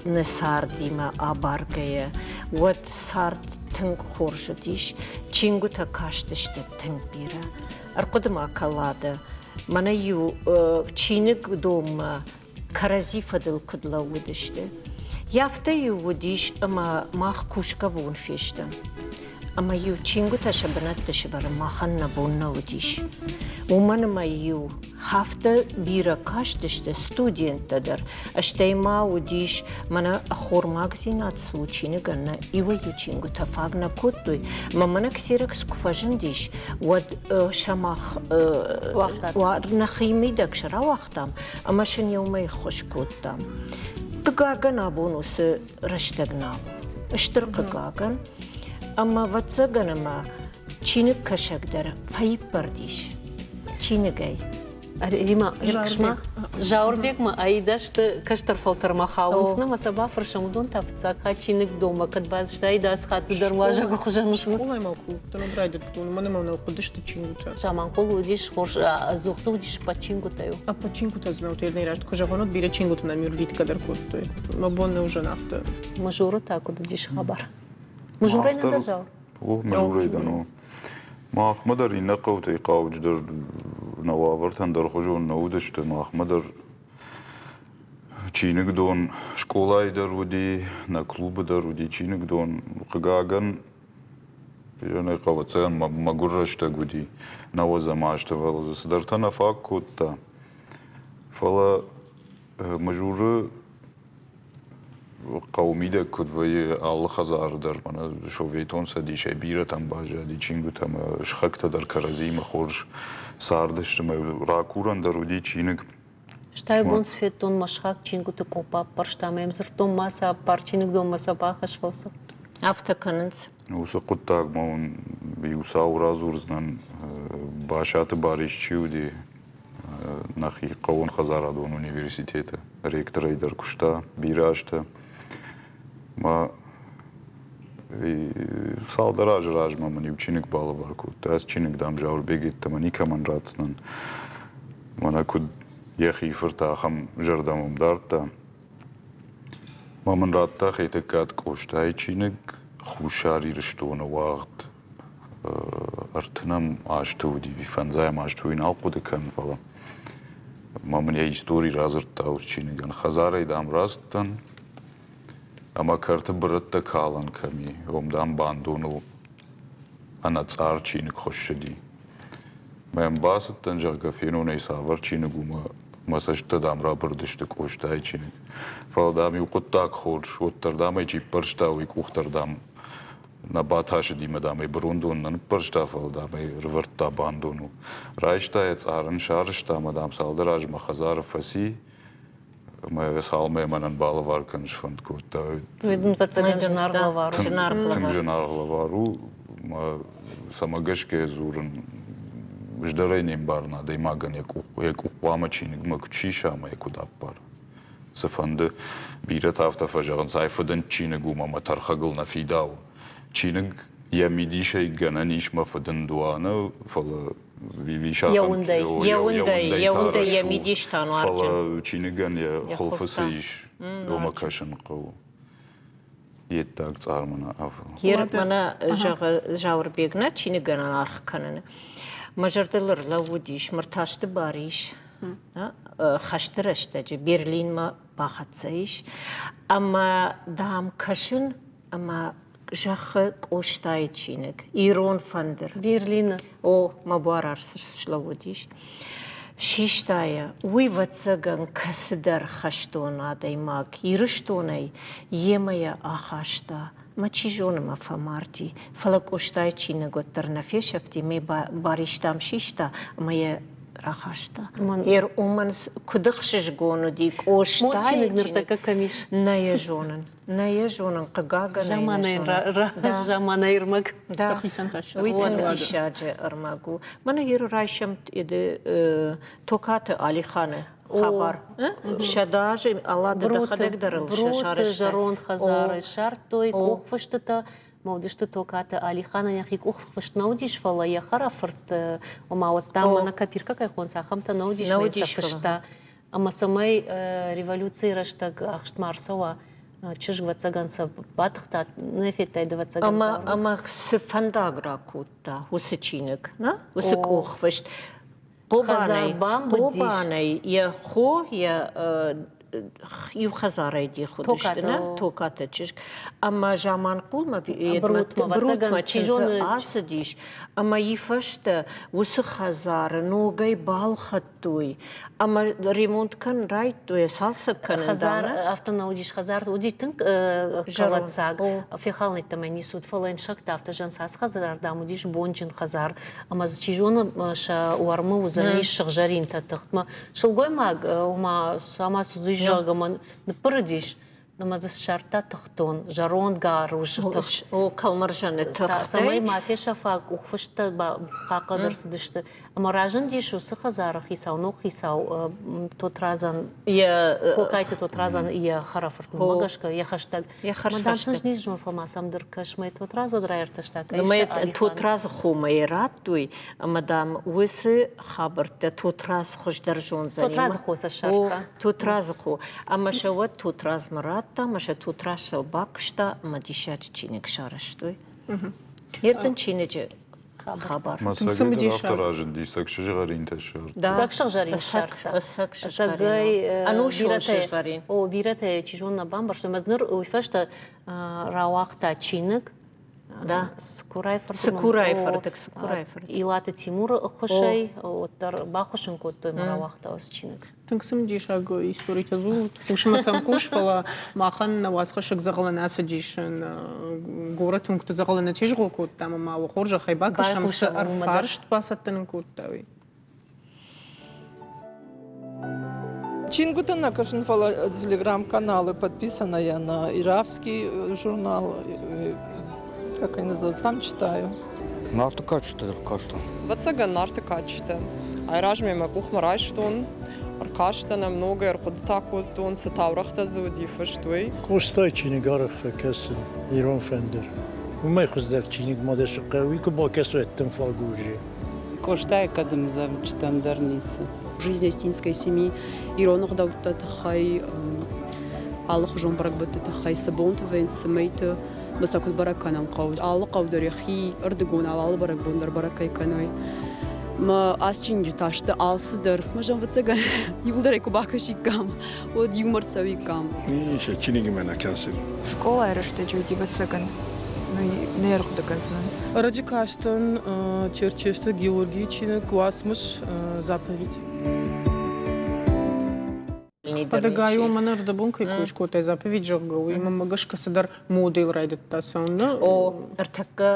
нӕ цардимӕ абаргӕйӕ, уӕд цард тынг хорз уыдис, чингуытӕ кастысты тынг бирӕ. Ӕрхъуыды ма кӕлады, мӕнӕ-иу чиныгдонмӕ кӕрӕдзи фӕдыл куыд лӕууыдысты. Афтӕ-иу уыдис, ӕмӕ мах кусгӕ бон фестӕм. Ӕмӕ-иу чингуытӕ сӕ бынӕтты сӕвӕрын махӕн нӕ бон нӕ уыдис. Уымӕн ӕмӕ-иу афтӕ бирӕ кастысты студенттӕ дӕр, стӕй ма уыдис, мӕнӕ ӕххормагдзинад цы у чиныгӕн, нӕ иуӕй-иу чингуытӕ фаг нӕ кодтой. Мӕ мӕнӕ ксерокс куы фӕзындис, уӕд сӕ мах нӕхи мидӕг сӕ рауагътам ӕмӕ сын иумӕ ӕххуыс кодтам. Хъыгагӕн, абон уыцы рӕстӕг нал у. Стыр хъыгагӕн. Ӕмӕ, ӕвӕццӕгӕн, ӕмӕ чиныгкӕсӕг дӕр фӕиппӕрд ис чиныгӕй. Рима, Иркшма, Зауырбегмӕ аидӕсты кӕстӕр фӕлтӕрмӕ хауынц, нӕ сӕ бафӕрсӕм, уыдон та фыццаг хатт чиныгдонмӕ кӕд базыдтай, дӕс хатты дӕр уазӕгы хуызӕн Скъолайы ма куы уыдтӕн, уӕд райдыдтон, уымӕн ӕмӕ нӕ хъуыдысты чингуытӕ. Заманхъул уыдис хорз, ӕдзух дзы уыдис ӕппӕт чингуытӕ-иу. Ӕппӕт чингуытӕ дзы нӕ уыд, раст куы зӕгъон, уӕд бирӕ чингуытӕ нӕм ӕрвитгӕ дӕр кодтой. Мӕ бон нӕ уызӕн афтӕ. Мызуры та куыд уыдис хабар? Мызурӕй нӕ дӕ зал? О, Мызурӕй дӕн, о. Махмӕ дӕр иннӕ хъӕутӕй хъауджыдӕр нӕ уавӕртӕ ӕндӕрхуызон нӕ уыдысты. Махмӕ дӕр чиныгдон скъолайы дӕр уыди, нӕ клубы дӕр уыди чиныгдон. Хъыгагӕн, ӕвӕццӕгӕн, мӕгуыр рӕстӕг уыди нӕуӕдзӕм азты, фӕлӕ дзы цыдӕртӕ нӕ фаг кодта. Фӕлӕ Мызуры хъӕуы мидӕг куыд вӕййы алы хӕдзары дӕр, мӕнӕ Советон Цӕдисӕй бирӕтӕм баззади чингуытӕ ӕмӕ сыхӕгтӕ дӕр кӕрӕдзиимӕ хорз цардысты ӕмӕ ракурӕн дӕр уыди чиныг. Стӕй бон цы федтон, мӕ сыхаг чингуыты къопп аппӕрста ӕмӕ йӕм дзырдтон, ма сӕ аппар, чиныгдонмӕ сӕ бахӕсс, фӕлӕ цы. Афтӕ кӕнынц. Уыцы хъуыддагмӕ уын иу цау радзурдзынӕн. Басаты Барис чи уыди, нӕхи хъӕууонхӕдзарадон университеты ректорӕй дӕр куыста бирӕ азтӕ. Мӕ цалдӕр азы размӕ мын иу чиныг балӕвар кодта. Ӕз чиныг, дам, Зауырбег йеддӕмӕ никӕмӕн ратдзынӕн. Мӕнӕ куыд йӕхи фырт, ахӕм зӕрдӕ мӕм дардта. Ма мын радта Хетӕгкаты Къостайы чиныг Хуссар Ирыстоны уагъд. ӕртынӕм азты уыди, фӕндзайӕм азты уый нал хъуыды кӕнын, фӕлӕ ма мын йӕ истори радзырдта уыцы чиныгӕн. Хӕдзарӕй, дам, рацыдтӕн ӕмӕ кӕрты бырӕттӕ калӕн кӕм и, уым, дам, бандоныл ӕнӕцъар чиныг хуыссыди. Мӕм бацыдтӕн, зӕгъгӕ, фенон ӕй цавӕр чиныг у, мӕ цӕстытӕ, дам, рабырыдысты Къостайы чиныг. Фӕлӕ, дам, иу хъуыддаг хорз, уӕддӕр, дам, ӕй чи ппӕрста, уый къух дӕр, дам, нӕ батасыди мӕ, дам, ӕй бырондон нӕ ныппӕрста, фӕлӕ, дам, ӕй рывӕрдта бандоныл. Райста йӕ, цъар ын сарӕзта ӕмӕ, дам, цалдӕр азмӕ хӕдзары фӕци, ӕмӕ цалынмӕ мӕнӕн балӕвар кӕнын сфӕнд кодта. Уый дын фӕцӕгӕн зынаргъ лӕвар у. Тынг зынаргъ лӕвар у. Цӕмӕ гӕсгӕ дзурын, ӕз дӕр ӕй не мбарын, адӕймагӕн йӕ къух хъуамӕ чиныгмӕ куыд сиса ӕмӕ йӕ куыд аппара. Цыфӕнды бирӕтӕ афтӕ фӕзӕгъынц, ай фыдынд чиныг у ӕмӕ тӕрхӕгыл нӕ фидауы. Чиныг йӕ мидисӕй гӕнӕн ис мӕ фыдынд уа, нӕ, фӕлӕ Йӕ уындӕй. Йӕ уындӕй, йӕ уындӕй, йӕ мидис та нуарджын. Фӕлӕ чиныгӕн йӕ хуылфы цы ис, уымӕ кӕсын хъӕуы. Йе ддаг цъар мӕнӕ афӕлы. Ер мӕнӕ зӕгъы Зауырбег нӕ чиныгӕн аргъ кӕныны. Мӕ зӕрдыл ӕрлӕууыдис, Мыртазты Барис хӕсты рӕстӕджы Берлинмӕ бахӕццӕ ис ӕмӕ, дам, кӕсын ӕмӕ зӕххы Къостайы чиныг «Ирон фӕндыр». Берлины. О, мӕ буар арц слӕууыдис. Систа йӕ. Уый, ӕвӕццӕгӕн, кӕцыдӕр хӕстон адӕймаг Ирыстонӕй йемӕ йӕ ахаста. Мӕ чи зоны, мӕ фӕмарди. Фӕлӕ Къостайы чиныг уӕддӕр нӕ фесӕфти, ме баристам систа ӕмӕ йӕ рахаста. Ер уымӕн куыд ӕхсызгон уыди Къостайы Мос чиныг ныртӕккӕ кӕм ис? Нӕ йӕ зонын. Нӕ йӕ зонын, хъыгагӕн ӕй нӕ зонын. Заманайы ӕрмӕг. Да, уый тынг диссаджы ӕрмӕг у. Мӕнӕ Иры райсӕм Токаты Алиханы хабар. 100 азы Аллады дӕхӕдӕг дӕр ыл Бруты зӕронд хӕдзары ссардтой къухфыстытӕ. Ма уыдысты Токаты Алиханӕн йӕхи къухфыст нӕ уыдис, фӕлӕ йӕ хӕрӕфырт, ома уӕдта мӕнӕ копиркӕ кӕй хонынц, ахӕмтӕ нӕ уыдис, мӕ сӕ фыста. Ӕмӕ цӕмӕй революцийы рӕстӕг ахст ма ӕрцӕуа, чызг, ӕвӕццӕгӕн, сӕ батыхта, нӕ федтай, ӕвӕццӕгӕн. Ӕмӕ, ӕмӕ цы фӕндаг ракодта уыцы чиныг, нӕ? Уыцы къухфыст. Хъобанӕй, Хъобанӕй йӕ хо, йӕ иу хӕдзарӕй дих уыдысты, нӕ? Токаты чызг. Ӕмӕ Заманхъулмӕ, Брутмӕ чындзы ацыдис, ӕмӕ йы фӕстӕ уыцы хӕдзары ногӕй балхӕдтой ӕмӕ ремонт кӕнын райдыдтой, цалцӕг кӕнын. Хӕдзар афтӕ нӕ уыдис, хӕдзар уыди тынг кӕлӕддзаг, фехалын ницы уыд, фӕлӕ йын сӕгтӕ афтӕ зӕнцац хӕдзар, дам, уыдис бонджын хӕдзар, ӕмӕ дзы чи зоны сӕ уӕрмы уыдзӕнис сыгъзӕринтӕ тыхтмӕ. Сылгоймаг, ома, цуама судзис, зӕгъгӕ, мӕ ныппырыдис, ӕмӕ дзы ссардта тыхтон, зӕронд гаруз тыхт. О, кӕлмӕрзӕны тыхтӕй. Цӕмӕй ма фесӕфа, къухфысттӕ хъахъхъӕд ӕрцыдысты. Ӕмӕ разындис уыцы хӕдзары хицау, ног хицау Тотрадзӕн, Кокайты Тотрадзӕн йӕ хӕрӕфырт, уымӕ гӕсгӕ йӕ хӕстӕг. Йӕ хӕрзхӕстӕг. Мадам зон, фӕлӕ ма сӕм дӕр кӕс, мӕ Тотрадз уӕд раиртӕста, кӕй Тотрадзы хомӕ йӕ радтой, ӕмӕ, дам, уыцы хабӕрттӕ Тотрадз хуыздӕр зондзӕни. Тотрадзы хо сӕ ссардта. Тотрадзы хо. Ӕмӕ сӕ уӕд Тотрадзмӕ радта, ӕмӕ сӕ Тотрадз сыл бакуыста, ӕмӕ диссаджы чиныг сарӕзтой. Ертын чиныджы хабар. Мӕ цӕгӕй дӕр афтӕ разынди, цӕг сызгъӕринтӕ ссардта. Цӕг сыгъзӕрин ссардта. Цӕгӕй ӕнусон сызгъӕрин. О, бирӕтӕ чи зоны нӕ бамбӕрстой. Ӕмӕ ныр уый фӕстӕ рауагъта чиныг Да. Цыкурайы фырт. Цыкурайы фыртыг, Цыкурайы фырт. Илаты Тимуры ӕххуысӕй уӕддӕр баххуыс ын кодтой ӕмӕ рауагъта уыцы чиныг. Тынг цымыдисаг историтӕ дзурут. Хъусынмӕ сӕм хъус, фӕлӕ махӕн нӕ уацхӕссӕг дзӕгъӕлы нӕ ацыдис, горӕты уынгты дзӕгъӕлы нӕ тезгъо кодтам ӕмӕ уӕ хорзӕхӕй бакӕсӕм, цы ӕрфарст бацӕттӕ нын кодта, уый. Чингуытӕ нӕ кӕсын, фӕлӕ телеграм-каналы подписана я на Иравский журнал, как они называют, там читаю. Нарты кадджытӕ дӕр кастӕн. Ӕвӕццӕгӕн, Нарты кадджытӕ. Айразмӕ мӕ къухмӕ райстон, ӕркастӕн ӕм ногӕй ӕрхъуыды та кодтон, цы таурӕгътӕ дзы уыди фыст, уый. Къостайы чиныг арӕх фӕкӕсын, Ирон фӕндыр. Уымӕй хуыздӕр чиныг ма дӕ цы хъӕуы, уый куы бакӕсай, уӕд фаг у уже. Къостайы кӕдымдзӕвджытӕн дӕр ницы. Жизнь осетинской семьи ирон ӕгъдӕуттӕ тыххӕй, алыхуызон бӕрӕгбӕтты тыххӕй цы бонты вӕййынц, цы мӕйты. Мӕ сӕ куыд бӕрӕг кӕнӕм хъӕуы. Алы хъӕу дӕр йӕхи ӕрдыгонау алы бӕрӕгбон дӕр бӕрӕг кӕй кӕной. Мӕ ацы чиныджы сты алцыдӕр. Мӕ зӕгъ, иуылдӕр ӕй куы бакӕсиккам, уӕд иумӕ рцӕуиккам. Сӕ чиныгмӕ нӕ кӕсын. Скъолайы рӕстӕджы уыди, ӕвӕццӕгӕн, нӕ ӕрхъуыды кӕндзынӕн. Ӕрӕджы кастӕн Черчесты Георгийы чиныг уацмыс «Заповедь». Хӕдӕгай мӕн ӕрдӕбон кӕй кой скодтай заповедь, зӕгъгӕ, уый мӕнмӕ гӕсгӕ цыдӕр модел райдыдта цӕуын. О, ӕртӕккӕ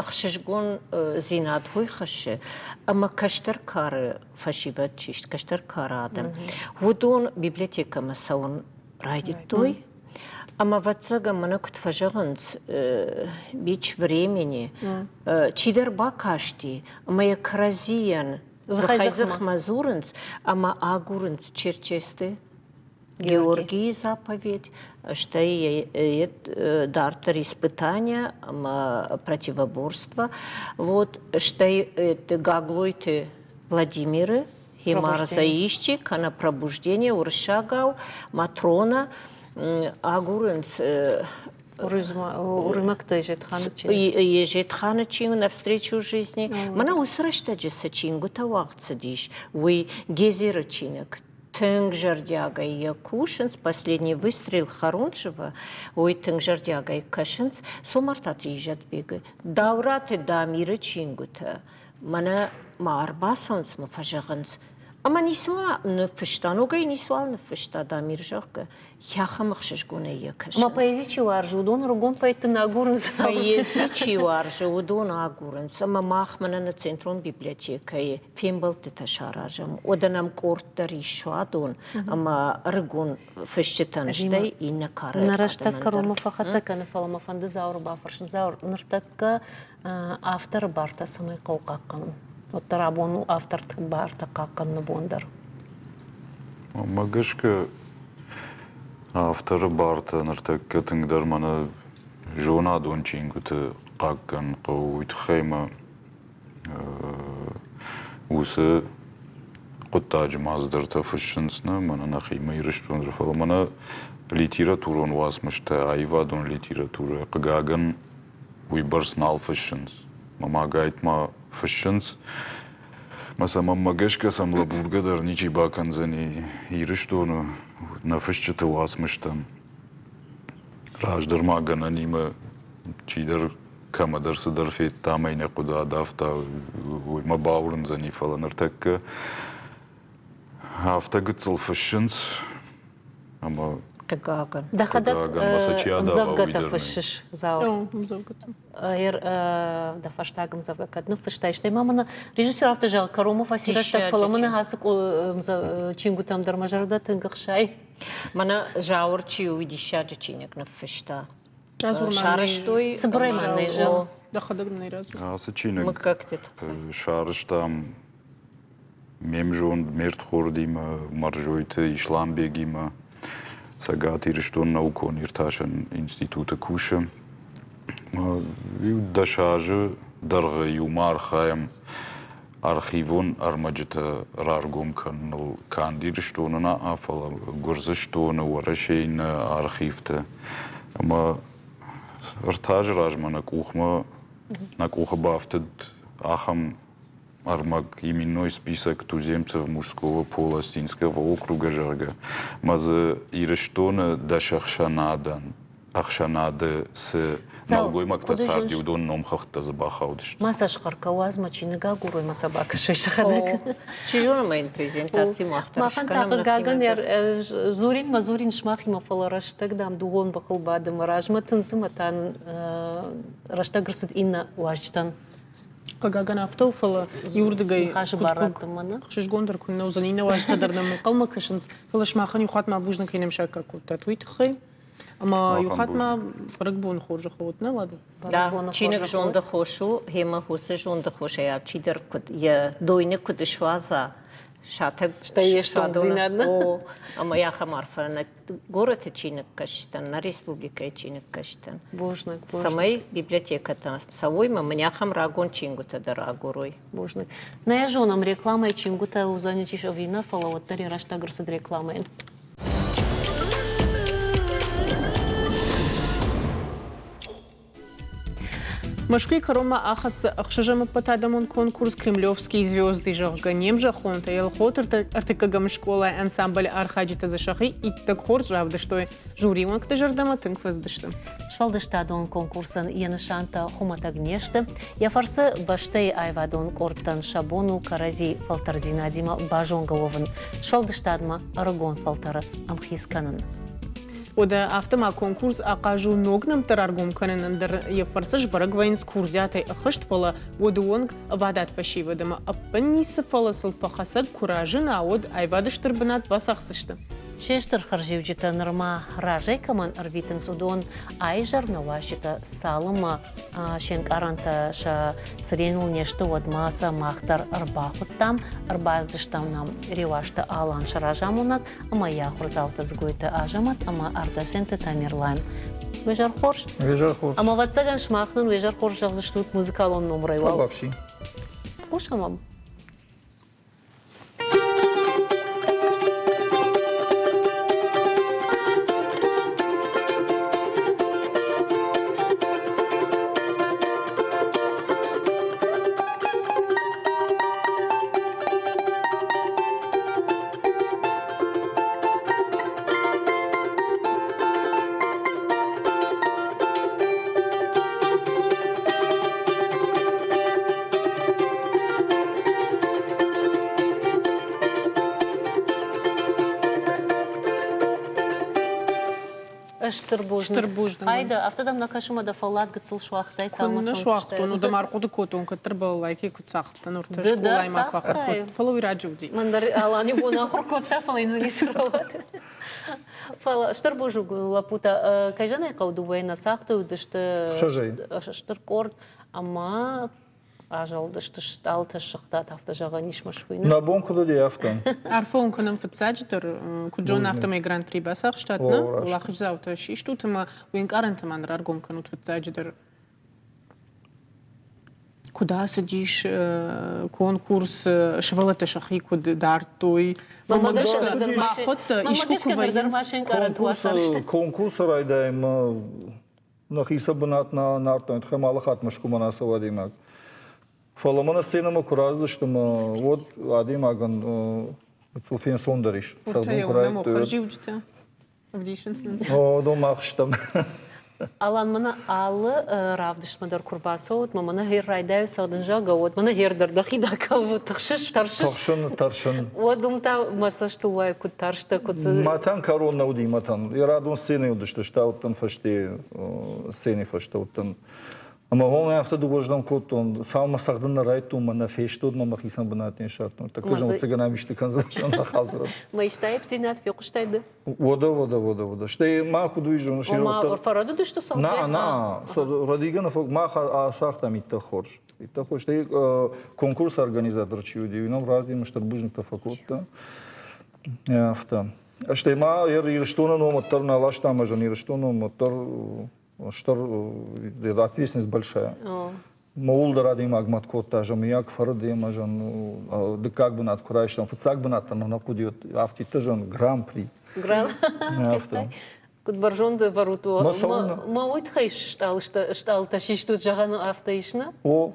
ӕхсызгондзинад уый хӕссы, ӕмӕ кӕстӕр кары фӕсивӕд чи сты, кӕстӕр кары адӕм, уыдон библиотекӕмӕ цӕуын райдыдтой. Ӕмӕ, ӕвӕццӕгӕн, мӕнӕ куыд фӕзӕгъынц, бич времени, чидӕр бакасти ӕмӕ йӕ кӕрӕдзийӕн дзыхӕй-дзыхмӕ дзурынц ӕмӕ агурынц Черчесты Георгийы заповедь, стӕй дарддӕр испытания ӕмӕ противоборство, вот, стӕй Гаглойты Владимиры Химарса исчи кӕнӕ пробуждение уырыссагау Матрона агурынц Уырымӕгты Езетханы чиныг. Езетханы чиныг «Навстречу жизни». Мӕнӕ уыцы рӕстӕджы цы чингуытӕ уагъд цыдис, уый Гезеры чиныг. Тынг зӕрдиагӕй йӕ кусынц. «Последний выстрел» Харунжева, уый тынг зӕрдиагӕй кӕсынц. Цомартаты Изӕтбегы, Даураты Дамиры чингуытӕ. Мӕнӕ ма ӕрбацӕуынц мӕ фӕзӕгъынц, ӕмӕ ницыма ныффыста, ногӕй ницуал ныффыста Дамир, зӕгъгӕ. Ахӕм ӕхсызгонӕй йӕ кӕсын. Ӕмӕ поэзи чи уарзы, уыдон ӕрыгон поэтты нӕ агурынц? Поэзи чи уарзы, уыдон агурынц. Ӕмӕ мах мӕнӕ нӕ центрон библиотекӕйы фембӕлдтытӕ саразӕм. Уӕдӕ нӕм къорд дӕр ис суадон ӕмӕ ӕрыгон фысджытӕн, стӕй иннӕ кары Нӕ рӕстӕг кӕронмӕ фӕхӕццӕ кӕны, фӕлӕ мӕ фӕнды Зауыры бафӕрсын. Зауыр, ныртӕккӕ авторы бартӕ цӕмӕй хъӕуы хъахъхъӕнын? Уӕддӕр абон у авторты бартӕ хъахъхъӕныны бон дӕр. Мӕ гӕсгӕ авторы бартӕ ныртӕккӕ тынгдӕр мӕнӕ зонадон чингуыты хъахъхъӕнын хъӕуы, уый тыххӕй мӕ уыцы хъуыддаджы ма цыдӕртӕ фыссынц нӕ мӕнӕ нӕхимӕ Ирыстоны дӕр, фӕлӕ мӕнӕ литературон уацмыстӕ, аивадон литературӕ, хъыгагӕн, уыйбӕрц нал фыссынц. Мӕ ӕгайтма фыссынц. Мӕ сӕ мӕнмӕ гӕсгӕ сӕм лӕбургӕ дӕр ничи бакӕндзӕни Ирыстоны нӕ фысджыты уацмыстӕм. Раздӕр ма гӕнӕнимӕ чидӕр кӕмӕдӕр цыдӕр федта ӕмӕ йын йӕ хъуыды адавта, уый мӕ бауырндзӕни, фӕлӕ ныртӕккӕ афтӕ гыццыл фыссынц, ӕмӕ Хъыгагӕн. Дӕхӕдӕг ӕмдзӕвгӕтӕ фыссыс, Зауыр? Ӕмдзӕвгӕтӕ. Дӕ фӕстаг ӕмдзӕвгӕ кӕд ныффыстай, стӕй ма мӕнӕ режиссер афтӕ зӕгъы, кӕронмӕ фӕци рӕстӕг, фӕлӕ мӕнӕ ацы чингуытӕм дӕр мӕ зӕрдӕ тынг ӕхсайы. Мӕнӕ Зауыр чи у, уый диссаджы чиныг ныффыста. Сарӕзтой. Цыбырӕй ма нӕ зӕгъ. Дӕхӕдӕг нӕ радзур. Ацы чиныг сарӕзтам Ме мзонд, ме рдхордимӕ, Мӕрзойты Исламбегимӕ Цӕгат Ирыстон наукон-иртасӕн институты кусы. Иу 10 азы дӕргъы иумӕ архайӕм архивон ӕрмӕджытӕ раргом кӕныныл канд Ирыстоны нӕ, фӕлӕ Гуырдзыстоны, Уӕрӕсейы нӕ архивты. Ӕмӕ ӕртӕ азы размӕ нӕ къухмӕ нӕ къухы бафтыд ахӕм ӕрмӕг именной список туземцев мужского пола Астинского округа, зӕгъгӕ, мӕ дзы Ирыстоны дӕсӕхсӕнадӕн ӕхсӕнады цы нӕлгоймӕгтӕ царди, уыдон номхыгъдтӕ дзы бахаудысты. Ма сӕ схъӕр кӕ, уадз мӕ чиныг агурой, ма сӕ бакӕсой сӕхӕдӕг. Чи зоны, ма йын презентаци мах дӕр Махӕн та хъыгагӕн дзурин ма дзурин сымахимӕ, фӕлӕ рӕстӕг, дам, дугъон бӕхыл бады мӕ размӕ тындзы мӕ та рӕстӕг ӕрцыд иннӕ уазджытӕн. Хъыгагӕн афтӕ у, фӕлӕ иуырдыгӕй ӕхсызгон дӕр куыннӕ уыдзӕн, иннӕ уазджытӕ дӕр нӕм ӕнхъӕлмӕ кӕсынц, фӕлӕ сымахӕн иу хатт ма бузныг кӕй нӕм саккаг кодтат, уый тыххӕй. Ӕмӕ иу хатт ма бӕрӕгбоны хорзӕх уӕд, нӕ, Лада? Да, чиныг зонды хос у, гъемӕ уыцы зонды хосӕй алчидӕр куыд йӕ дойны куыд суадза, сатӕг Стӕй йе стонгдзинад, нӕ? О, ӕмӕ ахӕм арфӕ нӕ горӕты чиныгкӕсджытӕн, нӕ республикӕйы чиныгкӕсджытӕн. Бузныг, бузныг. Цӕмӕй библиотекӕтӕ цӕуой ӕмӕ мын ахӕм рагон чингуытӕ дӕр агурой. Бузныг. Нӕ зонӕм, рекламӕйы чингуытӕ уыдзӕни ӕви нӕ, фӕлӕ уӕддӕр йӕ рӕстӕг ӕрцыд рекламӕйӕн. Мӕскуыйы кӕронмӕ ахӕццӕ ӕхсӕзӕм ӕппӕтадӕмон конкурс «Кремлевские звезды», зӕгъгӕ, не мзӕххонтӕ Елхоты ӕртыккӕгӕм скъолайы ансамблы архайджытӕ дзы сӕхи иттӕг хорз равдыстой. Жюри уӕнгты зӕрдӕмӕ тынг фӕцыдысты. Сфӕлдыстадон конкурсӕн йӕ нысантӕ хуымӕтӕг не сты. Йӕ фӕрцы бӕстӕйы аивадон къордтӕн сӕ бон у кӕрӕдзи фӕлтӕрдзинадимӕ базонгӕ уӕвын, сфӕлдыстадмӕ ӕрыгон фӕлтӕры ӕмхиц кӕнын. Уӕдӕ афтӕ ма конкурс ахъаз у ног нӕмттӕ раргом кӕнынӕн дӕр. Йӕ фӕрцы сбӕрӕг вӕййынц курдиатӕй ӕххӕст, фӕлӕ уӕды онг ӕвадат фӕсивӕд ӕмӕ ӕппын ницы, фӕлӕ сыл фӕхӕцӕг куы разына, уӕд аивады стыр бынат бацахсдзысты. Се стыр хӕрзиуджытӕ нырма разӕй кӕмӕн ӕрвитынц, уыдон аизӕр нӕ уазджытӕ цалынмӕ се нкъарӕнтӕ сӕ цыреныл не сты, уӕдмӕ сӕ мах дӕр ӕрбахуыдтам, ӕрбацыдыстӕм нӕм Реуазты Алан сӕ разамонӕг ӕмӕ йӕ ахуырдзаутӕ Дзгойты Азӕмӕт ӕмӕ Ардасенты Тамерлан. Уе зӕр хорз? Уе зӕр хорз. Ӕмӕ ӕвӕццӕгӕн сымах нын уе зӕр хорз зӕгъдзыстут музыкалон номырӕй уал. Фӕбафси. Хъусӕм ӕм. Стыр бузныг. Стыр бузныг. Айда, афтӕ дӕм нӕ кӕсы, ӕмӕ дӕ фӕллад гыццыл суагътай, цалынмӕ Куыннӕ суагътон, уӕдӕ ма ӕрхъуыды кодтон, кӕддӕр балалайкӕйы куыд цагъдтӕн, уыртӕ Ды дӕр скъолайы ма куы ахуыр цагътай? кодтон. Фӕлӕ уый раджы уыди. Мӕн дӕр Алан иу бон ахуыр кодта, фӕлӕ йын дзы ницы рауад. Фӕлӕ стыр бузныг лӕппутӕ, кӕй зӕгъын ӕй хъӕуы, дыууӕйы нӕ цагътой, уыдысты стыр къорд ӕмӕ азӕлдысты стъалытӕ ссыгътат, афтӕ зӕгъӕн ис Мӕскуыйы. Нӕ бон куыд уыди, афтӕ. Арфӕ уын кӕнӕм фыццаджыдӕр, куыд зонын, афтӕмӕй гран-при бацахстат, нӕ? Уӕлахиздзаутӕ систут ӕмӕ уе нкъарӕнтӕ ма ныр ӕргом кӕнут фыццаджыдӕр. Куыд ацыдис конкурс, сывӕллӕттӕ сӕхи куыд дардтой? Махуӕттӕ искуы куы вӕййынц? Конкурсы райдайӕнмӕ нӕхи сӕ бынат нӕ нардтой, тыххӕй алы хатт Мӕскуымӕ нӕ цӕуы адӕймаг. Фӕлӕ мӕнӕ сценӕмӕ куы рацыдысты, уӕд адӕймагӕн гыццыл фенцондӕр ис. Цӕгъдын куы райдыдтой. Хӕрзиуджытӕ ӕвдисынц нын. О, уыдон мах стӕм. Алан, мӕнӕ алы равдыстмӕ дӕр куы рбацӕут, мӕ мӕнӕ гъер райдайу цӕгъдын, зӕгъгӕ, уӕд мӕнӕ гъер дӕр дӕхи дакалвут, тыхсыс, тӕрсыс? Тыхсын, тӕрсын. Уӕд уым та мӕ цӕстыл уайы, куыд тарстӕ, куыд дзы... Мӕтӕн кӕрон нӕ уыди мӕтӕн. Йӕ радон сценӕйы уыдысты, стаудтӕн фӕсте, сценӕйы фӕстӕ уыдтӕн. Ӕмӕ уым афтӕ дыууӕздӕм кодтон, цалынмӕ цӕгъдын нӕ райдтон, мӕ нӕ фестод, мӕ мӕхицӕн бынат не ссардтон. Тӕккӕ зӕгъын ам исты кӕндзӕн нӕ Мӕ истаипдзинад фехъуыстай ды? Уӕдӕ, уӕдӕ, уӕдӕ, уӕдӕ. Стӕй ма куыд уый зоныс? Ома, фӕрӕдыдысты цӕгъдгӕ? На, на, рӕдигӕ нӕ мах ацагътам иттӕг хорз. Иттӕг хорз. Стӕй конкурсы организатор чи уыди, уый нам раздӕр стыр бузныгтӕ фӕкодта. Афтӕ. Стӕй ма Ирыстоны ном уӕддӕр нӕ ластам, ӕз Ирыстоны ном уӕддӕр стыр ответственность большая. Моул дӕр адӕймаг мӕт кодта, зӕгъ, фӕрыд ӕмӕ зӕгъ, дыккаг бынат куы райстам, фыццаг бынат та нӕ хъуыди, афтидтӕ зӕгъ, гран-при. Гран? Афтӕ. Куыд бӕрзонд ӕвӕрут, ма уый тыххӕй стъалытӕ систут, зӕгъӕн, афтӕ ис, нӕ? О.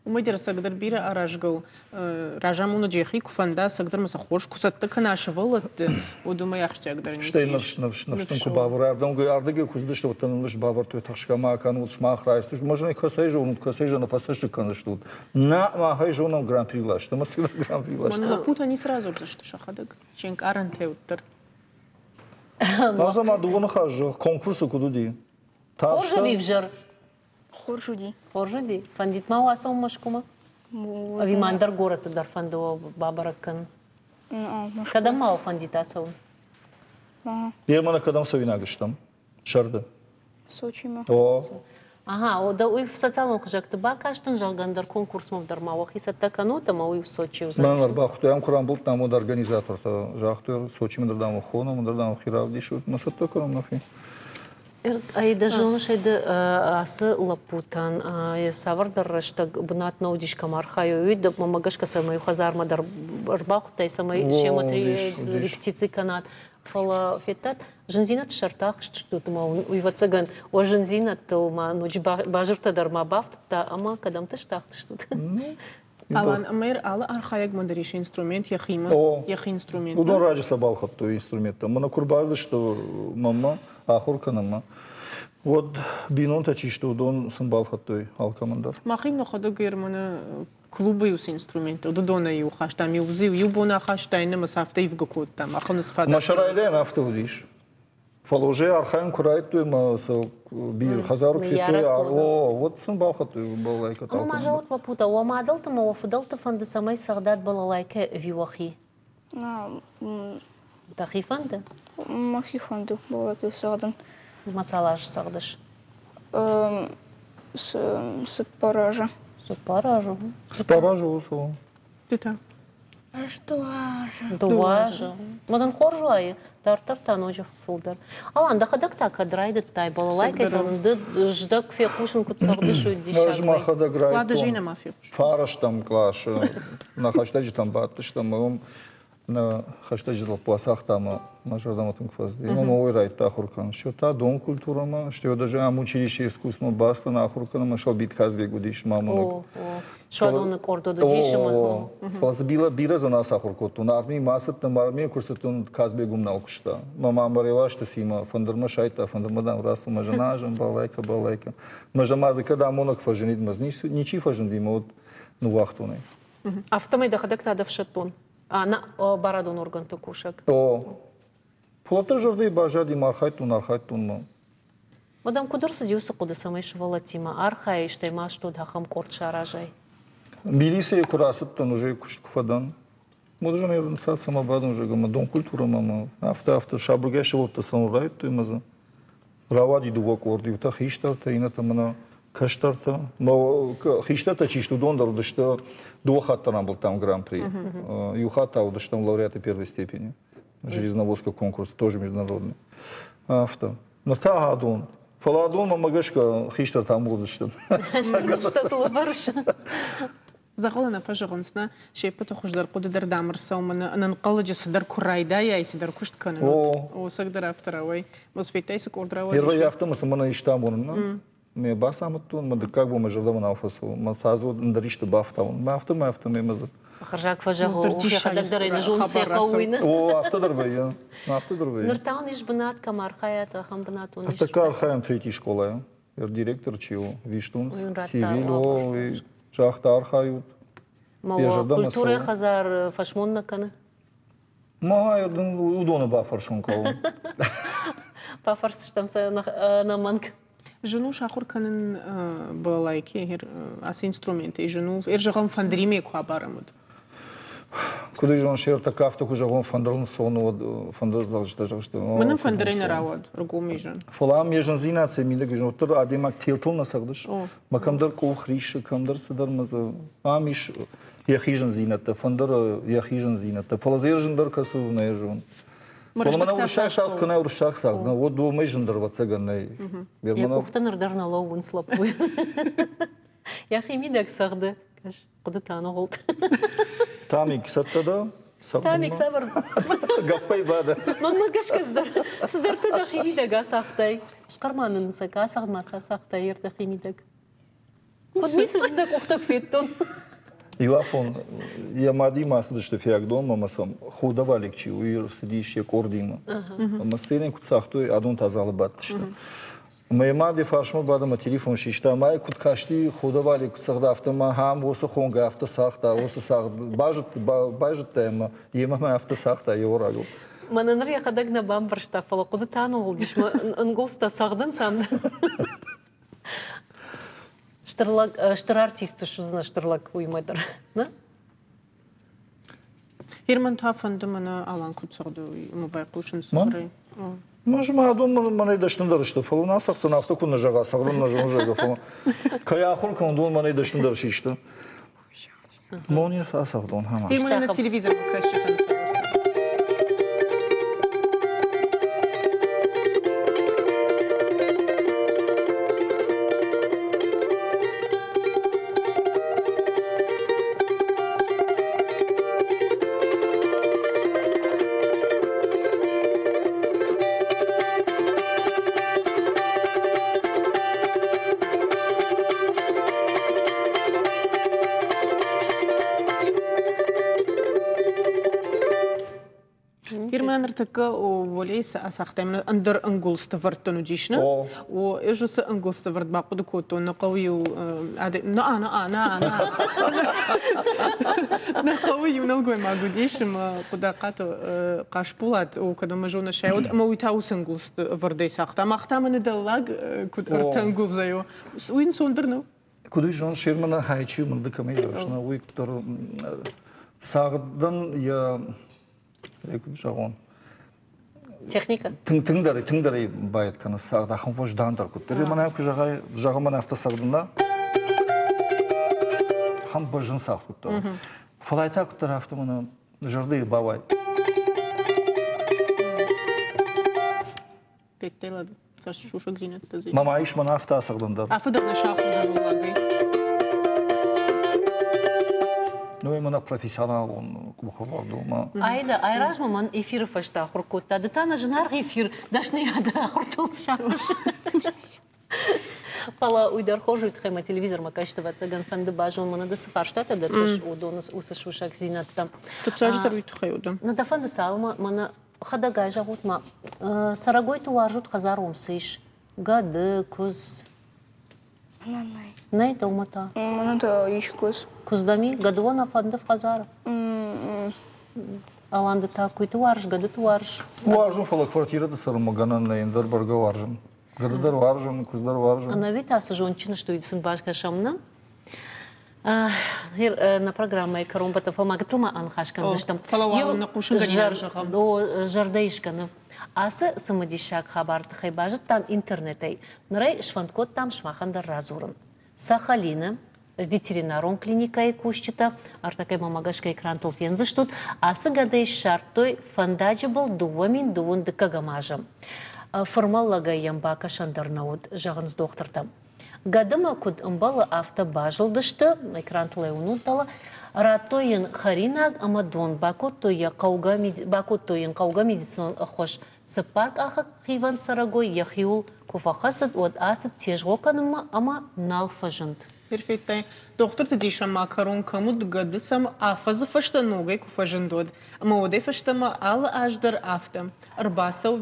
Уымӕй дӕр ӕцӕгдӕр бирӕ аразгӕ у. Разамонӕджы йӕхи куы фӕнда, ӕцӕгдӕр ма сӕ хорз куы цӕттӕ кӕна сывӕллӕтты, уӕд уымӕй ахсджиагдӕр ницы Стӕй ныфс, ныфс, ныфс дын куы бавӕрой. Ардыгӕй куы цыдысты, уӕд дын ныфс бавӕрдтой, тыхсгӕ ма кӕнут, сымах райсдзыстут. Ма зоны, кӕцӕй зонут, кӕцӕй зоны, фӕцӕссыг кӕндзыстут. Нӕ, махӕй зонӕм гран-при ласты, ӕмӕ цы гран-при ласты. Мӕн лӕппутӕ ницы радзурдзысты сӕхӕдӕг, се нкъарӕнтӕ уӕддӕр. Азӕ ма дыууӕ ныхас зӕгъ, конкурсы куыд уыди? Хорз ӕви взӕр? Хорз уыди. Хорз уыди? Фӕндид ма уӕ ацӕуын Мӕскуымӕ? Ӕви ма ӕндӕр горӕтты дӕр фӕнды уӕ бабӕрӕг кӕнын? Кӕдӕм ма уӕ фӕндид ацӕуын? Йемӕ нӕ кӕдӕм цӕуинаг стӕм? Сӕрды. Сочимӕ. О. Ага, о, уый социалон хызӕгты бакастын, зӕгъгӕ, ӕндӕр конкурсмӕ дӕр ма уӕхи цӕттӕ кӕнут, ӕмӕ уый Сочи уыдзӕн. Мӕн ӕрбахуыдтой, ам куы рамбылдтам, уӕд организатортӕ загътой, Сочимӕ дӕр дам хонӕм, ӕндӕр дам хи равдисут, мӕ цӕттӕ кӕнӕм нӕхи. Ӕй дӕ зоныс, ӕй ды ацы лӕппутӕн цавӕрдӕр рӕстӕг бынат нӕ уыдис, кӕм архайой, уый мӕнмӕ гӕсгӕ цӕмӕй хӕдзармӕ дӕр ӕрбахуыдтай, цӕмӕй семӕ репетици кӕнат. Фӕлӕ федтат, зындзинӕдты сӕрты ахызтыстут ӕмӕ уый, ӕвӕццӕгӕн, уӕ зындзинӕдтыл ма ноджы базыртӕ дӕр ма бафтыдта ӕмӕ кӕдӕмты стахтыстут. Алан, ӕмӕ алы архайӕгмӕ дӕр ис инструмент йӕхимӕ, йӕхи инструмент. Уыдон раджы сӕ балхӕдтой инструменттӕ. Мӕнӕ куы рбацыдысты мӕнмӕ ахуыр кӕнынмӕ, уӕд бинонтӕ чи сты, уыдон сын балхӕдтой алкӕмӕн дӕр. Махим нӕхӕдӕг Ерманы клубы иу цы инструменттӕ, уыдонӕй иу хастам, иу дзы иу бон ахаста, иннӕмӕ сӕ афтӕ ивгӕ кодтам. Ахӕм ныфс фадат. Мӕ сӕрайдайӕн афтӕ уыдис. Фӕлӕ уже архайын куы райдыдтой ӕмӕ сӕ хӕдзары куы федтой, о, уӕд сын балхӕдтой балалайкӕтӕ. Ӕмӕ ма зӕгъут, лӕппутӕ, уӕ мадӕлты ӕмӕ уӕ фыдӕлты фӕнды, цӕмӕй цӕгъдат балалайкӕ ӕви уӕхи? Дӕхи фӕнды? Мӕхи фӕнды балалайкӕ цӕгъдын. Ма цал азы цӕгъдыс? Цыппар азы. Цыппар азы? Цыппар азы у, цы у? Ты та? Ӕз дыууӕ азы. Дыууӕ азы. Мӕ дын хорз уайы, дарддӕр та ноджы фылдӕр. Алан, дӕхӕдӕг та кӕд райдыдтай балалайкӕй цӕгъдын? Ды здӕг фехъусын куыд цӕгъдыс, уый диссаг. Ӕз мӕхӕдӕг райдыдтон фарӕстӕм къласы нӕ хӕстӕджытӕм бадтыстӕм, уым нӕ хӕстӕджы лӕппу ацагъта ӕмӕ мӕ зӕрдӕмӕ тынг фӕцыди. Ӕмӕ мӕ уый райдыдта ахуыр кӕнын. Все та дон культурӕмӕ, стӕй даже ам училище искусствомӕ бацыдтӕн ахуыр кӕнынмӕ, Шалбит Казбек уыдис мӕ амонӕг. Суадоны къорд уыдис ӕмӕ. Фӕлӕ дзы бирӕ, бирӕ дзы нӕ сахуыр кодтон. Армийы ма ацыдтӕн, армийы куы рцыдтӕн, Казбек уым нал куыста. Мӕ мамӕ реласты симӕ, фӕндырмӕ сайдта, фӕндырмӕ дам рацу, мӕ зына азым, балайка, балайка. Мӕ зӕмӕ дзы кӕд амонӕг фӕзынид, мӕ ничи фӕзынди, мӕ уӕд ныууагътон ӕй. Афтӕмӕй дӕхӕдӕг та дӕ ӕфсӕддон, нӕ барадон органты кусӕг. О, Фӕлӕ зӕрдӕйы баззади ма архайдтон, архайдтон ма. Мадам, куыд ӕрцыди уыцы хъуыды, цӕмӕй сывӕллӕттимӕ архайай, стӕй ма стод ахӕм къорд саразай? Милицийы куы рацыдтӕн, уже куыст куы фӕдӕн, уӕд ӕз ӕрынцад цӕмӕ бадон, зӕгъгӕ, мӕ дон культурӕмӕ ӕмӕ афтӕ-афтӕ сабыргай сывӕллӕттӕ цӕуын райдыдтой ӕмӕ дзы рауади дыууӕ къорды, иутӕ хистӕртӕ, иннӕтӕ мӕнӕ кӕстӕртӕ. Хистӕртӕ чи сты, уыдон дӕр уыдысты дыууӕ хатты рамбылдтам гран-при. Иу хатт та уыдыстӕм лауреаты первой степени. Железноводского конкурса, тоже международный. Афтӕ. Ныр та адон. Фӕлӕ адон, мӕмӕ гӕсгӕ, хистӕртӕ амбулдзысты. Дзӕгъӕлы нӕ фӕзӕгъынц, нӕ се ппӕты хуыздӕр хъуыды дӕр дам ӕрцӕуы, мӕнӕ ӕнӕнхъӕлӕджы цыдӕр куы райдайай, цыдӕр куыст кӕнын. О, цӕгдӕр афтӕ рауай. Мосфеттӕй цы къорд рауадис? Первый афтӕ мӕ цымӕ нӕ исты амонын, нӕ? Ме бацамыдтон, мӕ дыккаг бон мӕ зӕрдӕмӕ нал фӕцӕуы. Мӕ цадзы ӕндӕр исты бафтауын. Мӕ афтӕ, мӕ афтӕ, мӕ дзы. Хӕрзаг фӕзӕгъы, йӕхӕдӕг дӕр ӕй нӕ зоны, цы хъӕуы, уый нӕ. О, афтӕ дӕр вӕййы. Афтӕ дӕр вӕййы. Ныр та уын ис бынат, кӕм архайат, ахӕм бынат уын ис? Ӕртӕккӕ архайӕм третий школайы. Директор чи у, Виштунц, Сивиль, о, загъта, архайут. Ма культурӕйы хӕдзар фӕсмон нӕ кӕны? Ма уыдоны бафӕрсын хъӕуы. Бафӕрсдзыстӕм сӕ ӕнӕмӕнг. Зын у сахуыр кӕнын балалайки ацы инструментӕй зын у. Эр зӕгъӕм, фӕндыримӕ куы абарӕм, уӕд. Куыд зон, се ртӕккӕ афтӕ куы зӕгъон, фӕндырыл сон, уӕд фӕндырдзӕгъдджытӕ зӕгъдзысты. Мӕнӕн фӕндырӕй нӕ рауад, ргом изын. Фӕлӕ ам йӕ зындзинад сӕ мидӕг ис, уӕддӕр адӕймаг телтыл нӕ цӕгъдыс. Мӕ кӕмдӕр къух риссы, кӕмдӕр цыдӕр мӕ дзы ам ис йӕхи зындзинӕдтӕ, фӕндыры йӕхи зындзинӕдтӕ. Фӕлӕ дзы йӕ зындӕр кӕцы у, нӕ йӕ зон. Фӕлӕ мӕнӕ уырыссаг цагъд кӕнӕ уырыссаг цагъд, нӕ, уӕд уымӕй зындӕр ӕвӕццӕгӕн нӕй. Йӕ къухтӕ ныр дӕр нӕ лӕууынц лӕппуйы. Йӕхи мидӕг цӕгъды. Кӕс, хъуыдытӕ аныгъуылд. Тамик, цӕттӕ дӕ? Тамик, цавӕр? Гӕппӕй бадӕ. Мӕнмӕ гӕсгӕ цыдӕртӕ дӕхи мидӕг ацагътай. Схъӕр ма нын сӕ, ацагъд ма сӕ ацагътай дӕхи мидӕг. Куыд ницы дӕ къухтӕ куы федтон. Иу афон йӕ мадимӕ ацыдысты Фиагдонмӕ ӕмӕ сӕм Худовалик чи, уый ӕрцыдис йӕ къордимӕ. Ӕмӕ сценӕйы куыд цагътой, адон та залы бадтысты. Ӕмӕ йӕ мад йӕ фарсмӕ бады ӕмӕ телефон систа. Ӕмӕ куыд касти, Худовалик куыд цагъта, афтӕ ма ахӕм уыцы хонгӕ афтӕ цагъта, уыцы цагъд базыдта ӕмӕ йемӕ мӕ афтӕ цагъта йӕ уӕрагыл. Мӕнӕ ныр йӕхӕдӕг нӕ бамбӕрста, фӕлӕ хъуыдытӕ аныгъуылдис, мӕ ӕнгуылдзтӕ цӕгъдынц ам. Стыр лӕг, стыр артист суыдзынӕ стыр лӕг уыимӕ дӕр, нӕ? Герман та фӕнды мӕнӕ Алан куыд цӕгъды, уый ӕмӕ байхъусын цыбырӕй. Мӕ ма адон мӕнӕй дӕсныдӕр сты, фӕлӕ нӕ цӕгъддзӕн афтӕ куы нӕ зӕгъа, цӕгъдын нӕ зоны, зӕгъгӕ, фӕлӕ кӕй ахуыр кӕнын, уыдон мӕнӕй дӕсныдӕр систы. Мон ацӕгъдон, хама. Герман на телевизор кӕсджытӕн. ныртӕккӕ уӕлейы цы ацагътай, ӕндӕр ӕнгуылдзты вӕрдтӕн уыдис, нӕ? О. О, ӕз уыцы ӕнгуылдзты вӕрд бахъуыды кодтон, нӕ хъӕуы иу на на на на нӕ хъӕуы иу нӕлгоймаг уыдис ӕмӕ Хъуыдахъаты Хъасболат, о, кӕд ӕмӕ зоныс, уӕд ӕмӕ уый та уыцы ӕнгуылдзты ӕвӕрдӕй цагъта. Мах та мӕнӕ дӕллаг куыд ӕртӕ ӕнгуылдзӕй у. Уый ӕнцондӕр нӕу? Куыд уый зоныс, Шерманы хайчи мын ды кӕмӕй зӕгъыс, нӕ уый куыддӕр цагъдӕн йӕ куыд зӕгъон, Техника? Тынг тынгдӕр тынгдӕр байд кӕны цагъд, ахӕм уӕздандӕр куыддӕр. Мӕнӕ куы зӕгъай, зӕгъы мӕн афтӕ цӕгъдын нӕ. Ахӕм бӕззын цагъд куыддӕр. Фӕлӕ та куыддӕр афтӕ мӕнӕ зӕрдӕйы бауай. Петтелад цас сусӕгдзинӕдтӕ дзы. Мама ис мӕн афтӕ ацӕгъдын дӕр. Афӕдӕр нӕ сахуыр дӕр уӕллагӕй. Ну, именно профессионалон къухӕвӕрд у. Айда, айразмӕ мӕн эфиры фӕстӕ ахуыр кодта. Ды та нӕ зынаргъ эфир дӕсныйады ахуыртыл сахуыр. Фӕлӕ уый дӕр хорз уый тыххӕй мӕ телевизормӕ кӕсты, ӕвӕццӕгӕн, фӕнды базон, мӕнӕ ды цы фарстатӕ дӕттыс, уыдоны уыцы сусӕгдзинӕдтӕ. Фыццаджыдӕр уый тыххӕй уыд. Нӕ дӕ фӕнды цалынмӕ мӕнӕ Хӕдӕгай зӕгъут-ма, цӕрӕгойты уарзут хӕдзар уым цы ис? Гӕды, куыдз? Нӕй. Нӕй дӕумӕ та? Мӕнӕ та ис куыдз. Куыдз дӕм и? Гӕды уӕ нӕ фӕнды в хӕдзары? Алан, ды та куыйты уарз, гӕдыты уарз? Уарзын, фӕлӕ квартирӕты цӕрынмӕ гӕнӕн нӕй, ӕндӕр бӕргӕ уарзын. Гӕды дӕр уарзын, куыдз дӕр уарзын. Ӕнӕуи та цы зондджын сты, уый сын бакӕсӕм, нӕ? Нӕ программӕйы кӕронбӕттӕн фӕлмӕ гыццыл ма аныхас кӕндзыстӕм. Фӕлӕ уал нӕ хъусынгӕнинаг зӕгъӕм. Зӕрдӕисгӕ ныв. Ацы цымыдисаг хабары тыххӕй базыдтам интернетӕй. Ныр ӕй сфӕнд кодтам сымахӕн дӕр радзурын. Сахалины ветеринарон клиникӕйы кусджытӕ, ӕртӕккӕ мӕмӕ гӕсгӕ экрантыл фендзыстут, ацы гӕдӕй ссардтой фӕндаджы был 2000 дыккӕгӕм азы. Фырмӕллӕгӕй йӕм бакӕсӕн дӕр нӕ уыд, зӕгъынц дохтыртӕ. Гӕдымӕ куыд ӕмбӕлы, афтӕ базылдысты, экрантыл ӕй уынут дӕлӕ, радтой йын хӕринаг ӕмӕ дон, бакодтой, йӕ хъӕугӕ, бакодтой йын хъӕугӕ медицинон ӕххуыс. Цыппаркъахыг хивӕнд цӕрӕгой йӕхиуыл куы фӕхӕцыд, уӕд ацыд тезгъо кӕнынмӕ ӕмӕ нал фӕзынд. Перфектай. Дохтырты дисӕн ма кӕрон кӕм уыд, гӕды сӕм афӕдзы фӕстӕ ногӕй куы фӕзынд, уӕд. Ӕмӕ уӕдӕй фӕстӕмӕ алы аз дӕр афтӕ. Ӕрбацӕуы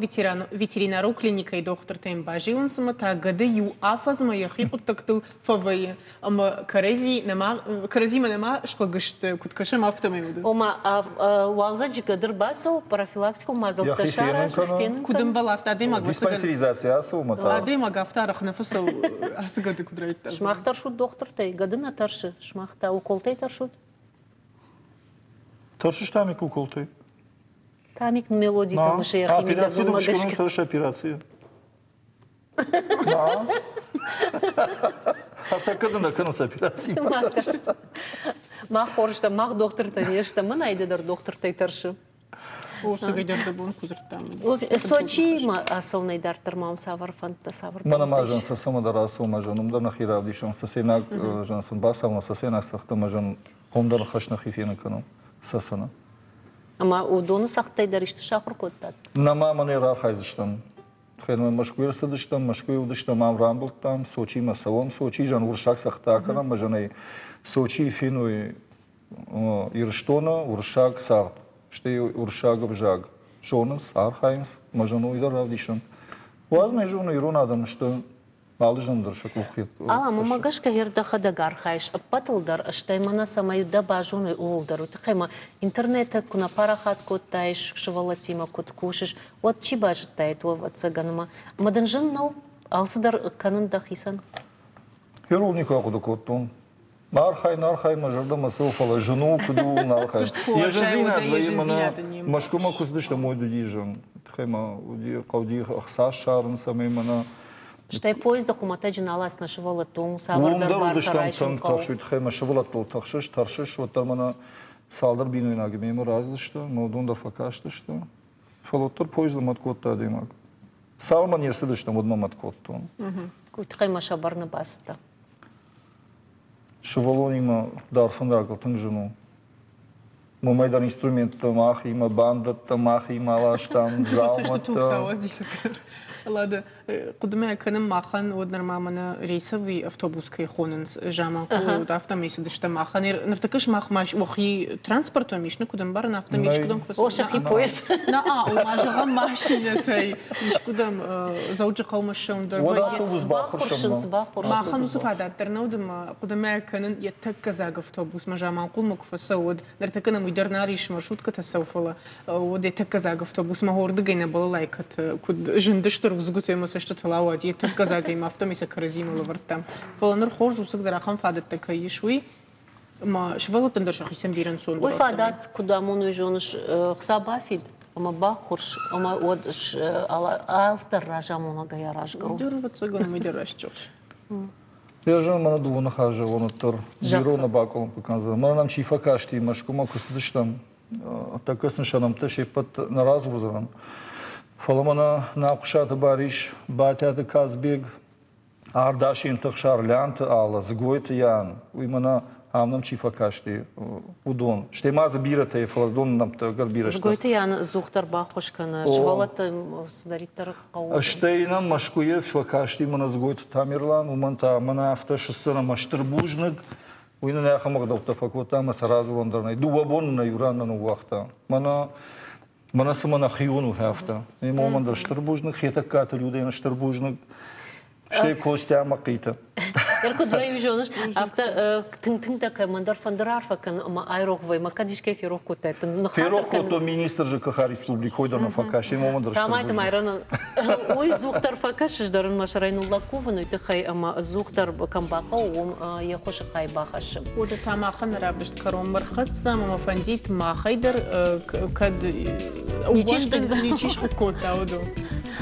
ветеринарон клиникӕйы дохтыртӕм базилынц ӕмӕ та гӕды иу афӕдзмӕ йӕхи хъуыддӕгтыл фӕвӕййы ӕмӕ кӕрӕдзи нӕма, кӕрӕдзимӕ нӕма схъыг сты, куыд кӕсӕм, афтӕмӕй уыд. Ома, уалдзӕджы гӕды ӕрбацӕуы, профилактикон мадзӕлттӕ саразы, фенын Куыд ӕмбӕлы, афтӕ адӕймаг Диспансеризаци ацӕуы ӕмӕ та. Адӕймаг афтӕ арӕх нӕ фӕцӕуы, ацы гӕды куыд райдыдта. Сымах тӕрсут дохтыртӕй, гӕды нӕ тӕрсы, сымах та уколтӕй тӕрсут? Тӕрсыс Тамик уколтӕй? Тамик мелодитӕ мысы йӕхи мидӕг уымӕ гӕсгӕ. Операци операци. Ӕртӕккӕ дын нӕ кӕнынц операци. Мах хорз стӕм, мах дохтыртӕ не стӕм, мӕн айдӕ дӕр дохтыртӕй тӕрсы. О, дӕ бон куы дзырдтам. Сочиимӕ ацӕуынӕй дарддӕр ма уым цавӕр фӕндтӕ, цавӕр Мӕнӕ ма зӕн сӕ цӕмӕдӕр ацӕуын мӕ зӕн, уым дӕр нӕхи равдисӕм, цӕцӕйнаг зӕн сын бацӕуын, цӕцӕйнаг цӕгъдтӕ мӕ зӕн хъомдӕр хӕс нӕхи фенын кӕнӕм цӕцӕны. Ӕмӕ уыдоны цӕгъдтӕй дӕр исты сахуыр кодтат? Нӕма мӕнӕ рархайдзыстӕм. Хӕрмӕ Мӕскуыйы ӕрцыдыстӕм, Мӕскуыйы уыдыстӕм, ам рамбылдтам, Сочимӕ цӕуӕм, Сочийы зӕн уырыссаг цӕгъдтӕ акӕнӕм, ӕмӕ зӕнӕй Сочийы феной Ирыстоны уырыссаг цагъд, стӕй уырыссаг ӕвзаг зонынц, архайынц, мӕ зӕн уый дӕр равдисӕм. Уадз мӕ зоны, ирон адӕм сты алы зӕн дӕр сӕ къух Ала, мӕнмӕ гӕсгӕ гъер дӕхӕдӕг архайыс ӕппӕтыл дӕр, стӕй мӕнӕ цӕмӕй дӕ базоной, ууыл дӕр. Уый тыххӕй ма интернеты куы нӕ парахат кодтаис, сывӕллӕттимӕ куыд кусыс, уӕд чи базыдтаид, ӕвӕццӕгӕн ӕмӕ ӕмӕ дын зын нӕу алцыдӕр кӕнын дӕхицӕн? Гъер никуы ахъуыды кодтон. Архайын, архайын, мӕ зӕрдӕмӕ цӕуы, фӕлӕ зын у, куыд у, нал архайын. Йӕ зындзинад вӕййы мӕнӕ Мӕскуымӕ куы цыдыстӕм, уӕд уыди зын. Тыххӕй ма уыди хъӕуди ӕхца ссарын, цӕмӕй мӕнӕ Стӕй поезды хуымӕтӕджы нал ацыд нӕ сывӕллӕтты, уым цавӕрдӕр Уым дӕр бартӕ уыдыстӕм райсын тынг хъӕуы. тыхст, уый тыххӕй мӕ сывӕллӕттыл тыхсыс, тӕрсыс, уӕддӕр мӕнӕ цалдӕр бинойнаджы мемӕ рацыдысты, мӕ уыдон дӕр фӕкастысты. Фӕлӕ уӕддӕр поезды мӕт кодта адӕймаг. Цалынмӕ не рцыдыстӕм, уӕдмӕ мӕт кодтон. Уый тыххӕй мӕ сӕ бӕрны бацыдтӕ. Сывӕллонимӕ даргъ фӕндагыл тынг зын у. Уымӕй дӕр инструменттӕ махимӕ, бандӕттӕ махимӕ ластам, дзаумӕттӕ. Ладно, хъуыдымӕ кӕнӕм махӕн, уӕд нырма мӕнӕ рейсовый автобус кӕй хонынц, Заманхъулы уыд, афтӕмӕй цыдыстӕм махӕн. Ныртӕккӕ сымах ма уӕхи транспорт уӕм ис, куыд ӕмбарын, афтӕмӕй искуыдӕм куы О, сӕхи поезд. На, ома зӕгъӕм машинӕтӕй искуыдӕм Дзӕуджыхъӕумӕ ссӕуын дӕр Уӕд автобус баххуырсынц. Махӕн уыцы фадат дӕр нӕ уыд ӕмӕ хъуыдымӕ кӕнын йӕ тӕккӕ дзаг автобусмӕ Заманхъулмӕ куы фӕцӕуы, уӕд ныртӕккӕ нӕм уый дӕр нал ис, маршруткӕтӕ цӕуы, фӕлӕ уӕд йӕ тӕккӕ дзаг автобусмӕ уырдыгӕй нӕ балалайкӕты куыд зындысты рудзгуытӕ ӕмӕ цӕстытыл ауади, йӕ тӕккӕ дзагӕй ма афтӕмӕй сӕ кӕрӕдзимӕ лӕвӕрдтам. Фӕлӕ ныр хорз у, цыгдӕр ахӕм фадӕттӕ кӕй ис, уый. Ӕмӕ сывӕллӕттӕн дӕр сӕхицӕн бирӕ ӕнцондӕр. Уый фадат куыд амоной, зоныс, хца бафид ӕмӕ баххуырс, ӕмӕ уӕд алцыдӕр разамонӕгӕй аразгӕ у. Уый дӕр, ӕвӕццӕгӕн, уый дӕр раст зӕгъыс. Йӕ зӕгъын, мӕнӕ дыууӕ ныхасы зӕгъон уӕддӕр. Бюро нӕ бакъуылымпы кӕндзӕн. Мӕнӕ нӕм чи фӕкасти, Мӕскуымӕ куы цыдыстӕм, тӕккӕ сын сӕ нӕмттӕ се ппӕт нӕ радзурдзынӕн. Фӕлӕ мӕнӕ Нӕхъуысаты Барис, Батӕты Казбег, Ардасенты Ӕхсар, Лянты Алла, Дзыгойты Ян, уый мӕнӕ ам нӕм чи фӕкасти, уыдон. Стӕй ма дзы бирӕтӕ, фӕлӕ уыдон нӕмттӕ ӕгӕр бирӕ сты. Дзыгойты Ян ӕдзухдӕр баххуыс кӕны, сывӕллӕтты цыдӕриддӕр хъӕуы. Стӕй нӕм Мӕскуыйы фӕкасти мӕнӕ Дзыгойты Тамерлан, уымӕн та мӕнӕ афтӕ сыстыр ӕмӕ стыр бузныг. Уый нын ахӕм ӕгъдӕуттӕ фӕкодта ӕмӕ сӕ радзурӕн дӕр нӕй. Дыууӕ боны нӕ иу ран нӕ ныууагъта. Мӕнӕ Мӕнӕ цыма нӕхион у афтӕ. Ӕмӕ уымӕн дӕр стыр бузныг, Хетӕгкаты Людӕйӕн стыр бузныг. Стӕй Костя ӕмӕ Хъиты. Ӕр куыд вӕййы, зоныс, афтӕ тынг-тынг дӕ кӕмӕндӕр фӕнды раарфӕ кӕн ӕмӕ айрох вӕййы, ма кӕд искӕй ферох кодтай, Ферох кодтон министр ЖКХ республикой дӕр нӕ фӕкӕс, ӕмӕ уымӕн дӕр стыр Тамайты Майраны уый ӕдзухдӕр фӕкӕсыс дӕр ын мӕ сӕрӕй ныллӕг кувын уый тыххӕй ӕмӕ ӕдзухдӕр кӕм бахъӕуы, уым йӕ хуысы хай бахӕссы. Уӕдӕ та махӕн равдыст кӕронмӕ рхӕццӕ ӕмӕ мӕ фӕндид махӕй дӕр кӕд ничи схъыг кодта, уыдон.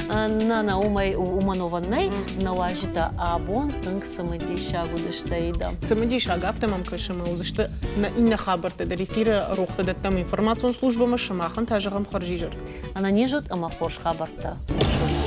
Нӕ, нӕ, уымӕй уымӕн уӕвӕн нӕй. Нӕ уазджытӕ абон тынг цымыдисаг уыдысты, Аида. Цымыдисаг, афтӕ мӕм кӕсы, ӕмӕ уыдзысты нӕ иннӕ хабӕрттӕ дӕр эфиры рохтӕ дӕттӕм информацион службӕмӕ, сымахӕн та зӕгъӕм хӕрзизӕр. Ӕнӕниз ут ӕмӕ хорз хабӕрттӕ хъусут.